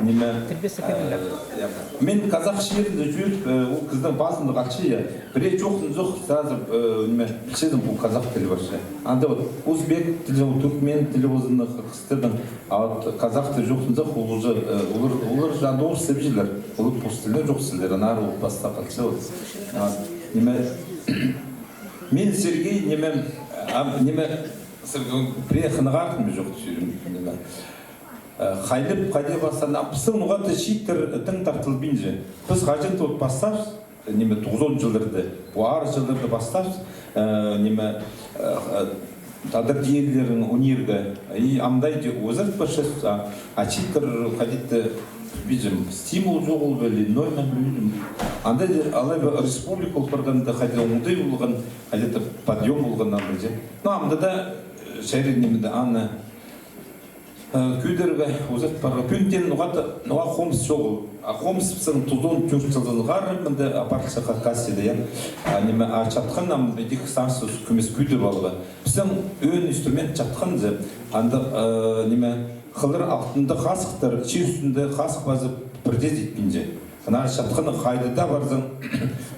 ниме, э, я. Мин казах чирінде чӧріп, э, ол кізінің пазында хатчы, я. Пірее чоохтанзох, сразу, э, ниме, пілчезің, пу казах тілі парча. Анда вот узбек тілі, ол туркмен тілі, озының хыстырдың, а вот казах тілі чоохтанзох, ол уже, э, олар, олар же анда орыс сібізілер, олар пос тілінең чоохтасчалар, анар ол пастап хатча, вот. А, ниме, Мин, Сергей, ниме, а, ниме, Сергей, пірее хынығарғам чох сӧзім, ниме. Э, хайлап, хайди пастаан, а пістің ноға-да чииттер тың тартылбинча. Піс хаҷан-да вот пастаабыс, ниме, тоғызон чылларда, пу аар чылларда пастаабыс, э, ниме, э, э, тадар тиелерін униирге. И амды даа узарт парчабыс, а, а чииттер хайди-да, пілбинчем, стимул чоғыл ба, или ноо ма, пілбинчем. Анда даа алай ба республика ол парғанда хайди оңдай полған, хайди-да подъём полған анда, че. Но амды даа, э, чарир ниме дее, аны, э, кӧдірерге, узарт парарға. Пӱӱн теен ноға-да, ноға хомыс чоғыл. А хомыс пістің тоғызон тӧрт чылдаң ары мында апарылча Хакасияда, я. А ниме, а чатхан ам идӧк саңай кӧмес кӧдіріп аларға. Пістің ӧӧн инструмент чатхан же, анда, э, ниме, хыллар алтында хазыхтар, чир ӱстӱнде хазых пазып, пірдее итпинче. Ана чатханнаң хайда даа парзаң,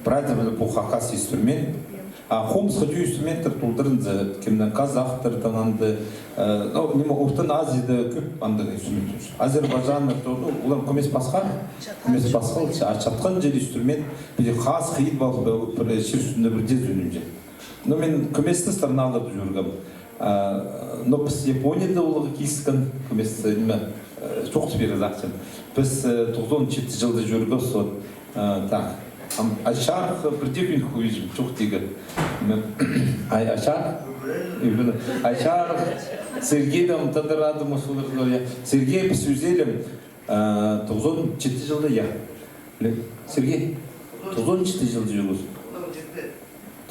прайзы пу хакас инструмент. А хомысха тӧӧй инструменттер толдырынза, кемнең, казахтардаң анда, э, ну, ниме, Ортын Азияда кӧп андағ инструмент. Азербайджаннар, то, ну, олар кӧмес пасха, кӧмес пасха, а чатхан чир инструмент, пір хазых идіп алып, пір чир ӱстӱнде пірдее ӧнімҷе. Ну, мин кӧместі страналарда чӧргем. А, но піс Японияда оларға киліскен, кӧмес, ниме, э, чоохтап пирерге сағынчам. Піс, э, тоғызон читі чылда чӧргебіс, вот, э, так. Ам, Айчарых, э, пірдее кӧнік хозым, чоохтирға. Ниме, Ай-, Айчарых, Ибн-, Айчарых, Сергей там, тадар адым, солар, я. Сергей, піс ӱзелем, э, тоғызон читі чылда, я. Сергей, тоғызон читі чылда чӧргебіс.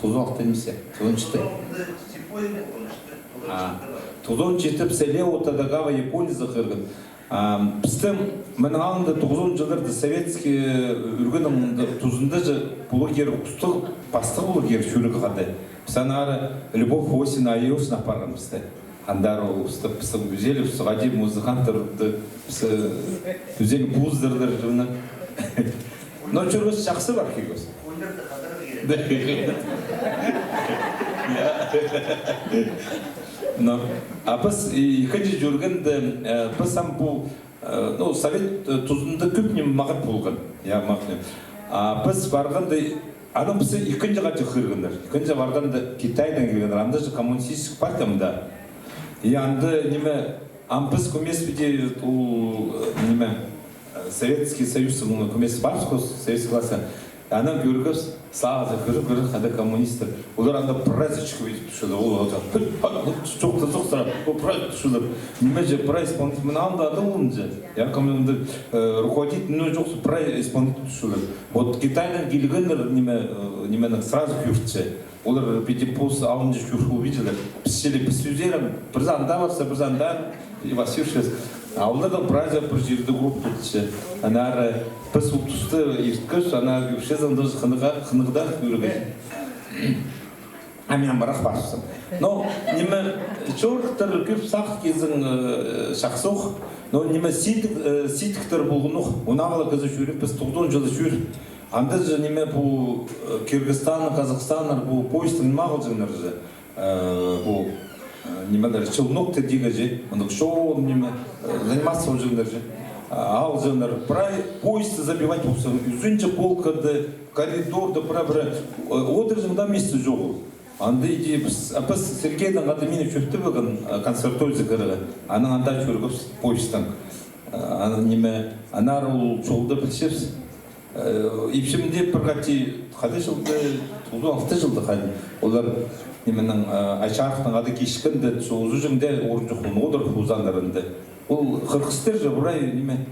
Тоғызон алты нимес, тоғызон читі. А, тоғызон читі пісте Лео Тадагава Японияда хығырған. А, пістің мының алнында тоғызон чылларда советский, э, ӱлгенің тузында же блогер устығ, пастығ блогер чӧрерге хада. Піс анар Любовь Осина, Айошна апарған пісті. Андар ол устап, піс ӱзеліп, піс хайди музыканттар, піс ӱзел пузырлар, чоны. Но чӧргебіс, чахсы пар килгебіс. Но, а піс, и, ікінҷі чӧргенде, э, піс ам пу, э, ну, совет, э, тузында кӧп ниме мағат полған. Я, мағат ниме. А піс парғанда, анаң пісті ікінҷі хати хығырғаннар. Ікінҷі парғанда Китайдаң килгеннер. Анда же коммунистический партия мында. И анда ниме, ам піс кӧмес піди ол, э, ниме, э, Советский Союз, ну, кӧмес парыбысхабыс, советский власть. Анаң кӧргебіс, сағызы кіріп, кіріп, хайда коммунистер. Олар анда прайзы чіткіп идіп турчалар. Олар анда, піт, пат, вот, чоохтазох сразу, ол прайзы турчалар. Ниме же, прай исполнитель, мына анда ады олынча. Я, кем анда, э, руководитель, ну, чох, прай исполнитель турчалар. Вот Китайдаң килгеннер, ниме, э, нименің сразу кӧрче. Олар піди пос алынҷа чӧр полбинчалар. Піс чіли, піс ӱзерім, пірсі анда парза, пірсі анда, и Васюшес. А оларның прайзы пір чирде кӧп полча. Анар піс ол туста ирткеш, ана кӧрчезің, даже хынығ-, хынығ даа кӧргем. А мин ам парах парыбыстым. Но, ниме, чорыхтар кӧп сағынчазың, э, чахсы ох. Но, ниме, сидік, э, сидіктер полған ох. Унаң ла кізі чӧріп, піс тоғызон чылда чӧр. Анда же ниме пу, э, Киргизстанның, Казахстанның пу поездтың ниме алҷаңнар же, э, пу, э, нимелер, челноктар тигі же, мындағ чоон ниме, э, заниматься полҷаңнар же. А, алҷаңнар. Прай поездты забивать полчаң. Ӱзінҷі полкада, коридорда, прай, прай, э, одырҷаң даа место чоғыл. Анда иди піс, а піс Сергейнең хада мині чӧптеп алған, э, консерваториязар кірерге. Анаң анда чӧргебіс поездтаң. Э, аны ниме, анар ол чолды пілчебіс. Э, ипчімде пір хати, хайда чылда, тоғызон алты чылда хайда. Олар нименің, э, Айчарыхтың ады киліскенде, чоғыл ӱзінҷең дее орын чох, оны одыр хузаннарында. Ол хырғыстар же, прай, ниме,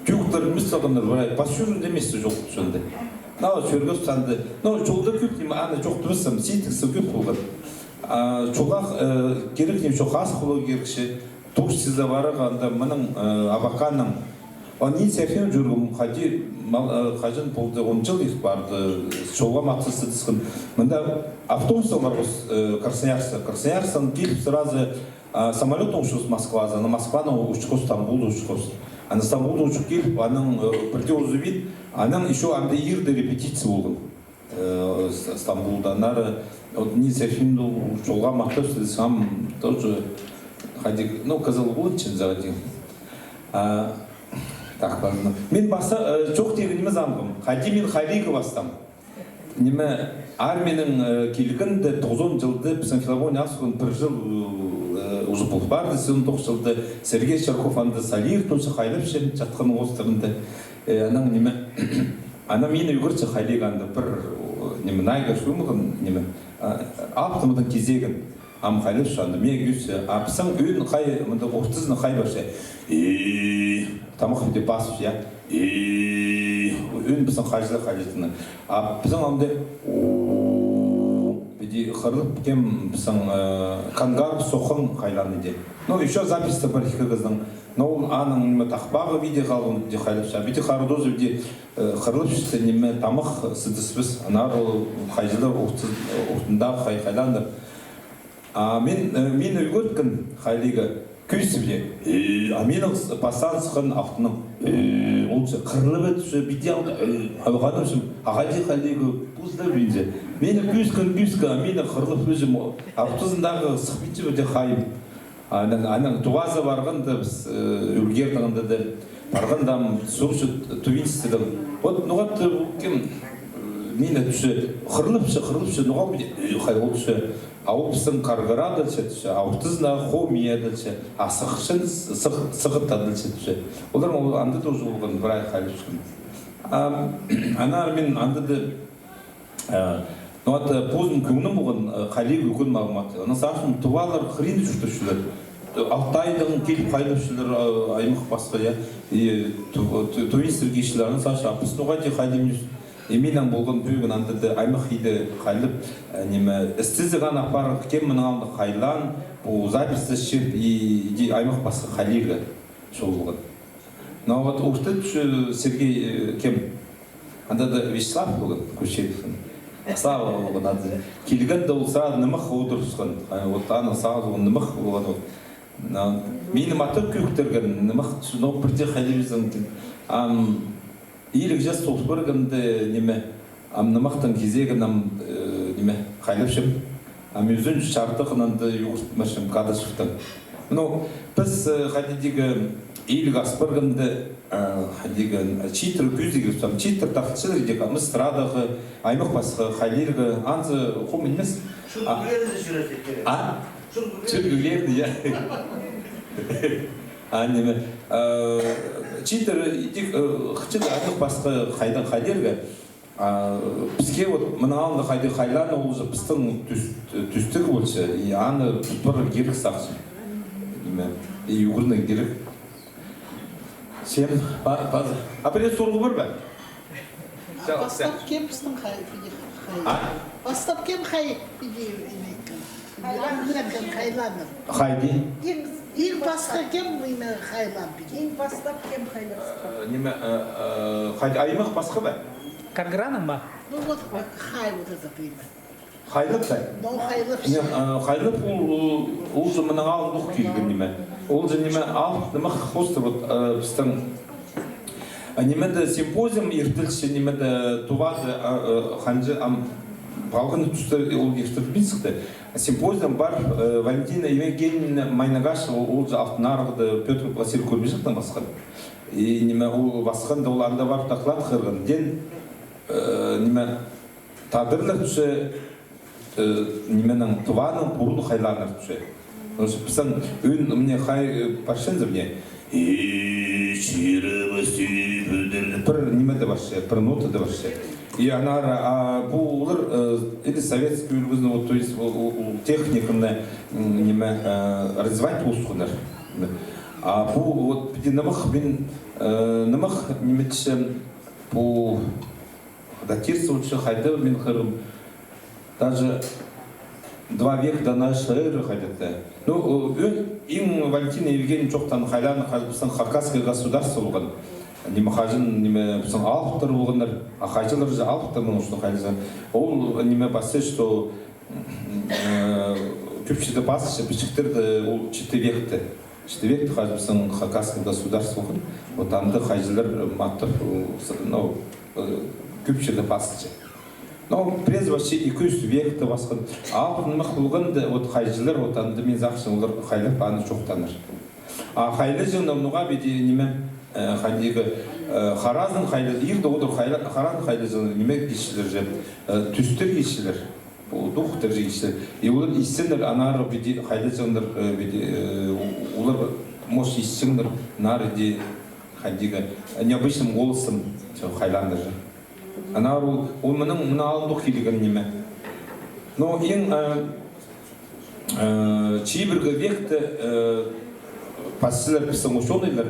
тюктер нимес салғаннар, прай, пас чӱрер нимес чох чонда. Наа, чӧргебіс анда. Но чолда кӧп, ниме, аны чоохтабассам, сидіксі кӧп полған. А, чолға, э, кирек, ниме, чох, азых поларға кирек чи. Турцияда парарға, анда мының, э, Абаканның. Ол Нина Серафимовна чӧргем, хайди, мал, э, хаҷан полды, он чыл ирт парды, чолға матап сыдысхан. Мында автобустаң парғабыс, э, Красноярскка. Красноярсктаң киліп сразу, а, самолёттаң учыбыс Москвазар, ана Москванаң учыбыс, Стамбулда учыбыс. Ана Стамбулда учып киліп, анаң, э, пірдее узубин, анаң ещё анда иирде репетиция полған. Э, С-, Стамбулда, аннары, вот, Нина Серафимовна чолға матап сыдысхам, тоже хайди, ну, кізі полған чын за хайди. А, так, ладно. Мин паза, э, чоохтирға ниме сағынғам. Хайди мин хайлирға пастаам. Ниме, армиянаң, э, килгенде, тоғызон чылда, пістің филармония ас пір чыл, э, уже пол парды, сигізон тоғызон чылда Сергей Чарков анда солирует, тоже хайлапча, Чатханның островында. Э, анаң ниме, ана мині ӱгретче хайлирға анда пір, о, ниме, найгар сумған, ниме, а, алыптығ мындағ кизегін. Ам хайлапча анда, мин кӧзітчем, а пістің ӧӧн хай, мында ортызына хай парча. И тамах піди пасча, я. И ӧӧн пістің хайҷылар хайлатханы. А пістің анда, о, піди хырлап кем пістің, э, Кангаров Сохаң хайлаан иді. Ну, ещё записьте пар ікі кізінің. Но ол аның ниме тахпағы піди халған, піди хайлапча. Піди хардозы піди, э, хырлапча, ниме, тамах сыдыспас. Аннары ол хайҷылар орты-, ортындағы хай хайлааннар. А мин, э, мині ӱгреткен хайлирға кӧзідібіре. Э, а минің с-, пастаан сыххан алтыным. Э, ол че хырлап ит, че піди алды, э, алғаным чым, а хайди хайлирға пу сыда пілінче. Мині кӧзіткен кӧзіткен, а мині хырлап ӧзім, ортызындағы сыхпинча піди хайым. Анаң, анаң Тувазар парғанда піс, э, ӱлгердең анда даа парғанда, ам сурча тувинецтердең. Вот, ноға-да, кем, э, мині тӱссе, хырлапча, хырлапча, ноға піди, э, хай ол тӱссе. А ол пістің Каргыра адалча тӱссе, а ортызына Хомия адалча, а сығырчаң сығ-, сығыт адалча тӱссе. Олар ол анда тоже полған, прай хайлапчатхан. А, аннары мин анда даа, э, ну, вот, э, позым кӧңнім полған, э, хайлирға ӱгреніп алғам. Анаң сағынчам, тувалар хыринда чуртапчалар. Алтайдаң киліп хайлапчалар, э, аймах пасха, я. И ту-, ту-, тувинецтер килчелер, анаң сағынчам, а піс ноға даа хайлабинчабыс. И минің полған пӧгін анда даа аймах иді хайлап, э, ниме, істезіг аны апарып, кем мының алнында хайлаан, пу записьті чыып, и, иди аймах пасха хайлирға чол полған. Но вот орта тӱссе Сергей, э, кем? Анда даа Вячеслав полған, Кучеровтың. Слава полған ады. Килгенде ол сағаа нымах одырысхан. А, вот аны сағаа нымах полған ол. Но мині матап кӧгдірген нымах, но пірдее хайлабинчам. Ам, илиг час тоғыс парғанда, ниме, ам нымахтың кизегін ам, э, ниме, хайлапчам. Ам ӱзінҷі чардығын анда ӱгрет парчам Кадышевтең. Ну, піс, э, хайди дее, илиг ас парғанда, э, хайди дее, чииттер кӧзідерге, ам чииттер тартылчалар, идӧк, ам эстрадаға, аймах пасха хайлирға, анзы хомай нимес. А? Чӱргілерні, я. А, ниме, э, чииттер идӧк, э, хынча даа аймах пасха хайдаң хайлирға. А, піске вот мының алнында хайди хайлаан, ол уже пістің тӱс-, тӱстіг полча, и аны пір кирек сағынчам. Ниме, и ӱгренерге кирек. Сен, па-, паза. А пірее сурығ пар ба? А пастап кем пістің хай, піди хай? А? Пастап кем хай, піди, ниме иткен? Ам ниме иткен, хайланып. Хайди? Иң, иң пасха кем, ниме, хайлан, піди? Иң пастап кем хайлап сыххан? Э, ниме, э, э, хайди, аймах пасха ба? Каргыраның ба? Ну вот, хай вот этот имя. Хайлап па? Ну, хайлап. Не, а, хайлап ол, ол, ол же мының алнында ох килген ниме. Ол же ниме, алып, ниме, хостыр вот, э, пістің, а, ниме дее симпозиум иртілче, ниме дее Тувада, а, э, ханҷа, ам, палғаны тӱсте ол иртілбин сыхты. Симпозиум пар, э, Валентина Евгеньевна Майнагашева, ол же Алтын Арығда Пётр Васильевич Курбижектең пасхан. И ниме, ол пасханда ол анда парып доклад хығырған. Дее, э, ниме, тадарлар тӱссе, э, нименің, Туваның пурун хайлааннар тӱссе. Потому что пістің ӧӧн, мына хай, э, парчазы мына. И чирі пір ниме дее парча, пір нота дее парча. И аннары, а, пу олар, э, или советский ӱлгӱні, вот, то есть, ол, ол, ол техниканы, м, ниме, э, развивать полысханнар. А пу вот піди нымах, мин, э, нымах ниме тіпчем, пу датироваться хайда, мин хырым. Даже два века до нашей эры хайда-да. Ну, э, ӧ-, иң Валентина Евгеньевна чоохтаан хайдаң, хайда пістің хакасское государство полған. Ниме хаҷан, ниме пістің алыптар полғаннар, а хайҷылар же алыптар, потому что хайҷы. Ол ниме пасча, что Э, кӧп читі пасча, пічіктерде ол читі векте. Читі векте хайҷы пістің хакасское государство полған. Вот анда хайҷылар, э, маттап, э, с-, ну, э, кӧп читі пасча. Но прежде вообще ікі чӱс векте пасхан. Алтын нымах полғанда, вот хайҷылар, вот анда мин сағынчам, олар хайлап аны чоохтааннар. А хайлаҷаңнар ноға піди ниме, э, хайдағ, э, харазын хайлаҷаң, иирде одыр хайла-, харазын хайлаҷаңнар, ниме килчелер же, э, тӱстер килчелер. Пу духтар же килчелер. И олар истеннер, аннаңар піди хайлаҷаңнар, э, піди, э, олар, может, истеннер, аннаңар піди хайдағ, э, необычным голосом, чо, хайлааннар же. Аннаңар ол, ол мының, мына алнындох килген ниме. Но иң, э, э, чибіргі векте, э, пасчалар пістің учёныйлар,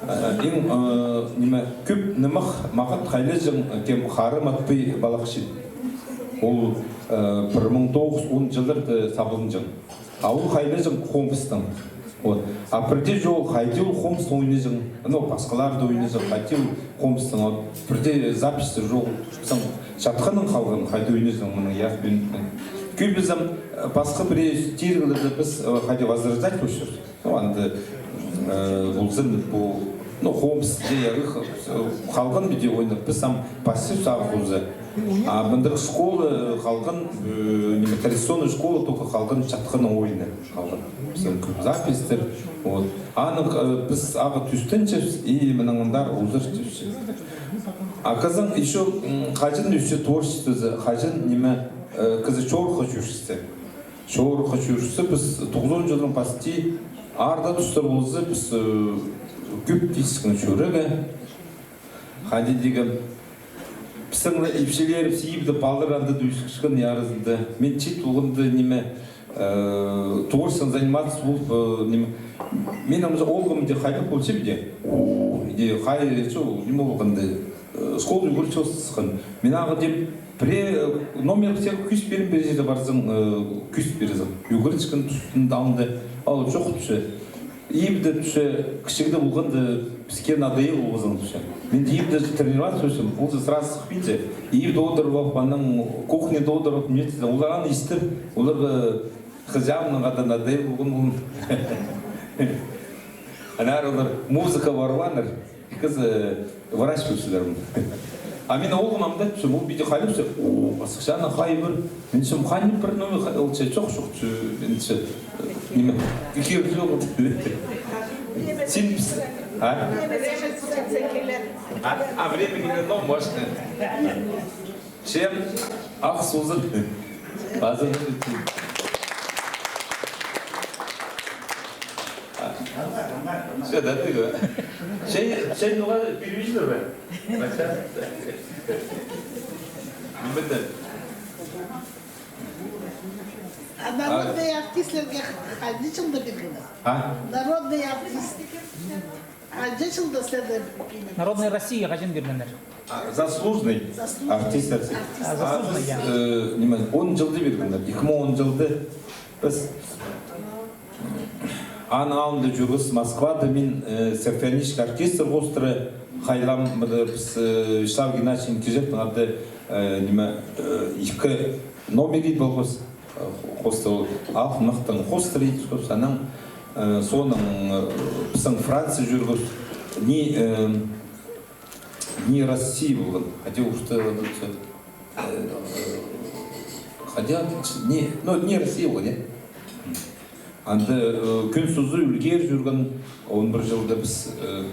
э, иң, э, ниме, кӧп нымах, мағат хайлаҷаң, кем Хары Матпый Балахчин. Ол, э, пір муң тоғыс чӱс он чылларда сабылҷаң. А ол хайлаҷаң хомыстаң. Вот. А пірдее чоғыл хайди ол хомыстаң ойнаҷаң, ну, пасхалар даа ойнаҷаң, хайди ол хомыстаң, вот, пірдее записьте чоғыл. Саң чатханнаң халған, хайди ойнаҷаң мыны, я, мин, мин. Кӧбізі, э, пасха пірее тиріглерде піс, э, хайди возрождать полчабыс. Ну, анда, э, ползын, пу, ну, хомыс, я, я, э, халған піди ойнап, піс ам пасчабыс ағаа полза. А мындағ школа, э, халған, э, ниме, традиционный школа, только халған чатханнаң ойны. Халған. Пістің кӧп записьтер. Вот. Аның, э, піс ағаа тӱстенчебіс, и мынаң андар узарчабыс. А кізінің ещё, м, хаҷан ещё творчествозы, хаҷан ниме, э, кізі чорыхха чӧрче. Чорыхха чӧрче, піс тоғызон чылдаң пастап, арда тустар полза, піс, э, кӧп тиискін чӧрерге. Хайди тигі, пістің ле ипчілерібіс, ибде палалар анда даа ӧскірчеткен аразында. Мин чиит полғанда ниме, э, творчеством заниматься полып, э, ниме. Мин ам за олғам даа хайдағ полча піди. О, иди хай, чо, ниме полғанда, э, школада ӱгренче сыххан. Мин ағаа тіп, пірее, э, номер всех кӧзіт пирем, пір чирге парзаң, э, кӧзіт пирзең. Ӱгренчеткен тустарында алнында. Ол чох тіпче. Ибде тіпче, кічіг дее полғанда, піске надоел ползаң тіпче. Мин ибде тренироваться полчам, ол за сразу сыхпинча. Ибде одырып алып, анаң кухняда одырып, не тізе, олар аны истер, оларға хызянның ада надоел полған ол. Аннаңар олар музыка парғаннар. Кізі врач полчалар. А мин олғам ам даа тіпчем, ол піди хайлапча, о, пасхаҷаң хай пар. Мин тіпчем, хайди пір номер хай-, ол тіпче, чох, чох, тіпче, мин тіпчем, ниме, кирек чох. Син піс-, а? А, а, время не дано, может. Чем? Ах, сузыр. Азыр. Все, да, ты го. Чай, чай, ну ладно, перевезли, да? Ниме де. А народный артистлерге хайди чылда пиргеннер? А? Народный артист. Хайди чылда сірерге пиргеннер? Народный Россия хайди пиргеннер? А, заслуженный. Заслуженный артист. Артист. А, заслуженный, я. Э, ниме, он чылда пиргеннер. Ікі муң он чылда піс аның алнында чӧргебіс, Москвада мин, э, симфонический оркестр хоостыра хайлаам, мында піс, э, Вячеслав Геннадьевич Кижевтің ады, э, ниме, э, ікі номер идіп алғабыс. Хоостыра, ол «Алтын нымахтың» хоостыра идіп алғабыс. Анаң, э, соонаң, э, пістің Франция чӧргебіс. Дни, э, Дни России полған. Хотя уже, э, хотя, не, ну, Дни России полған, я? Анда, э, кӱн сузы ӱлгер чӧрген, он пір чылда піс, э,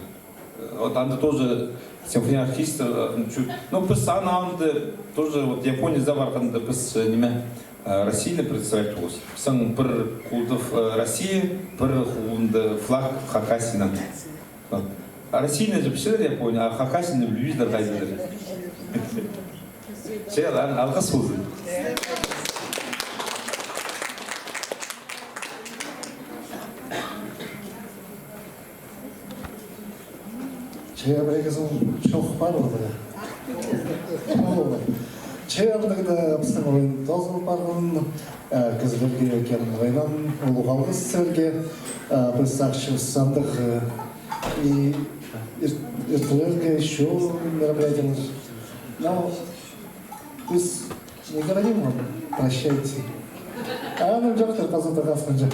вот анда тоже симфония оркестр, э, чу-, ну, піс аны алнында тоже, вот, Япониязар парғанда піс, э, ниме, э, Россияны представлять полғабыс. Пістің пір холда, э, Россия, пір холында флаг Хакасияның. Вот. А Россияны же пілчелер, Япония, а Хакасияны пілбезлер хайдағ. Че, алғыс ползын. Че, пірее кізі чох пар полар. Че, андағ даа пістің ойын тоозыл парған, э, кізілерге кӧп ойнаң улуғ алғыс сірерге, э, піс сағынчабыс андағ, э, и ир-, иртенерге ещё мероприятиелер. Но піс не говорим вам прощайте. А, ну, чох, паза тағасханҷа.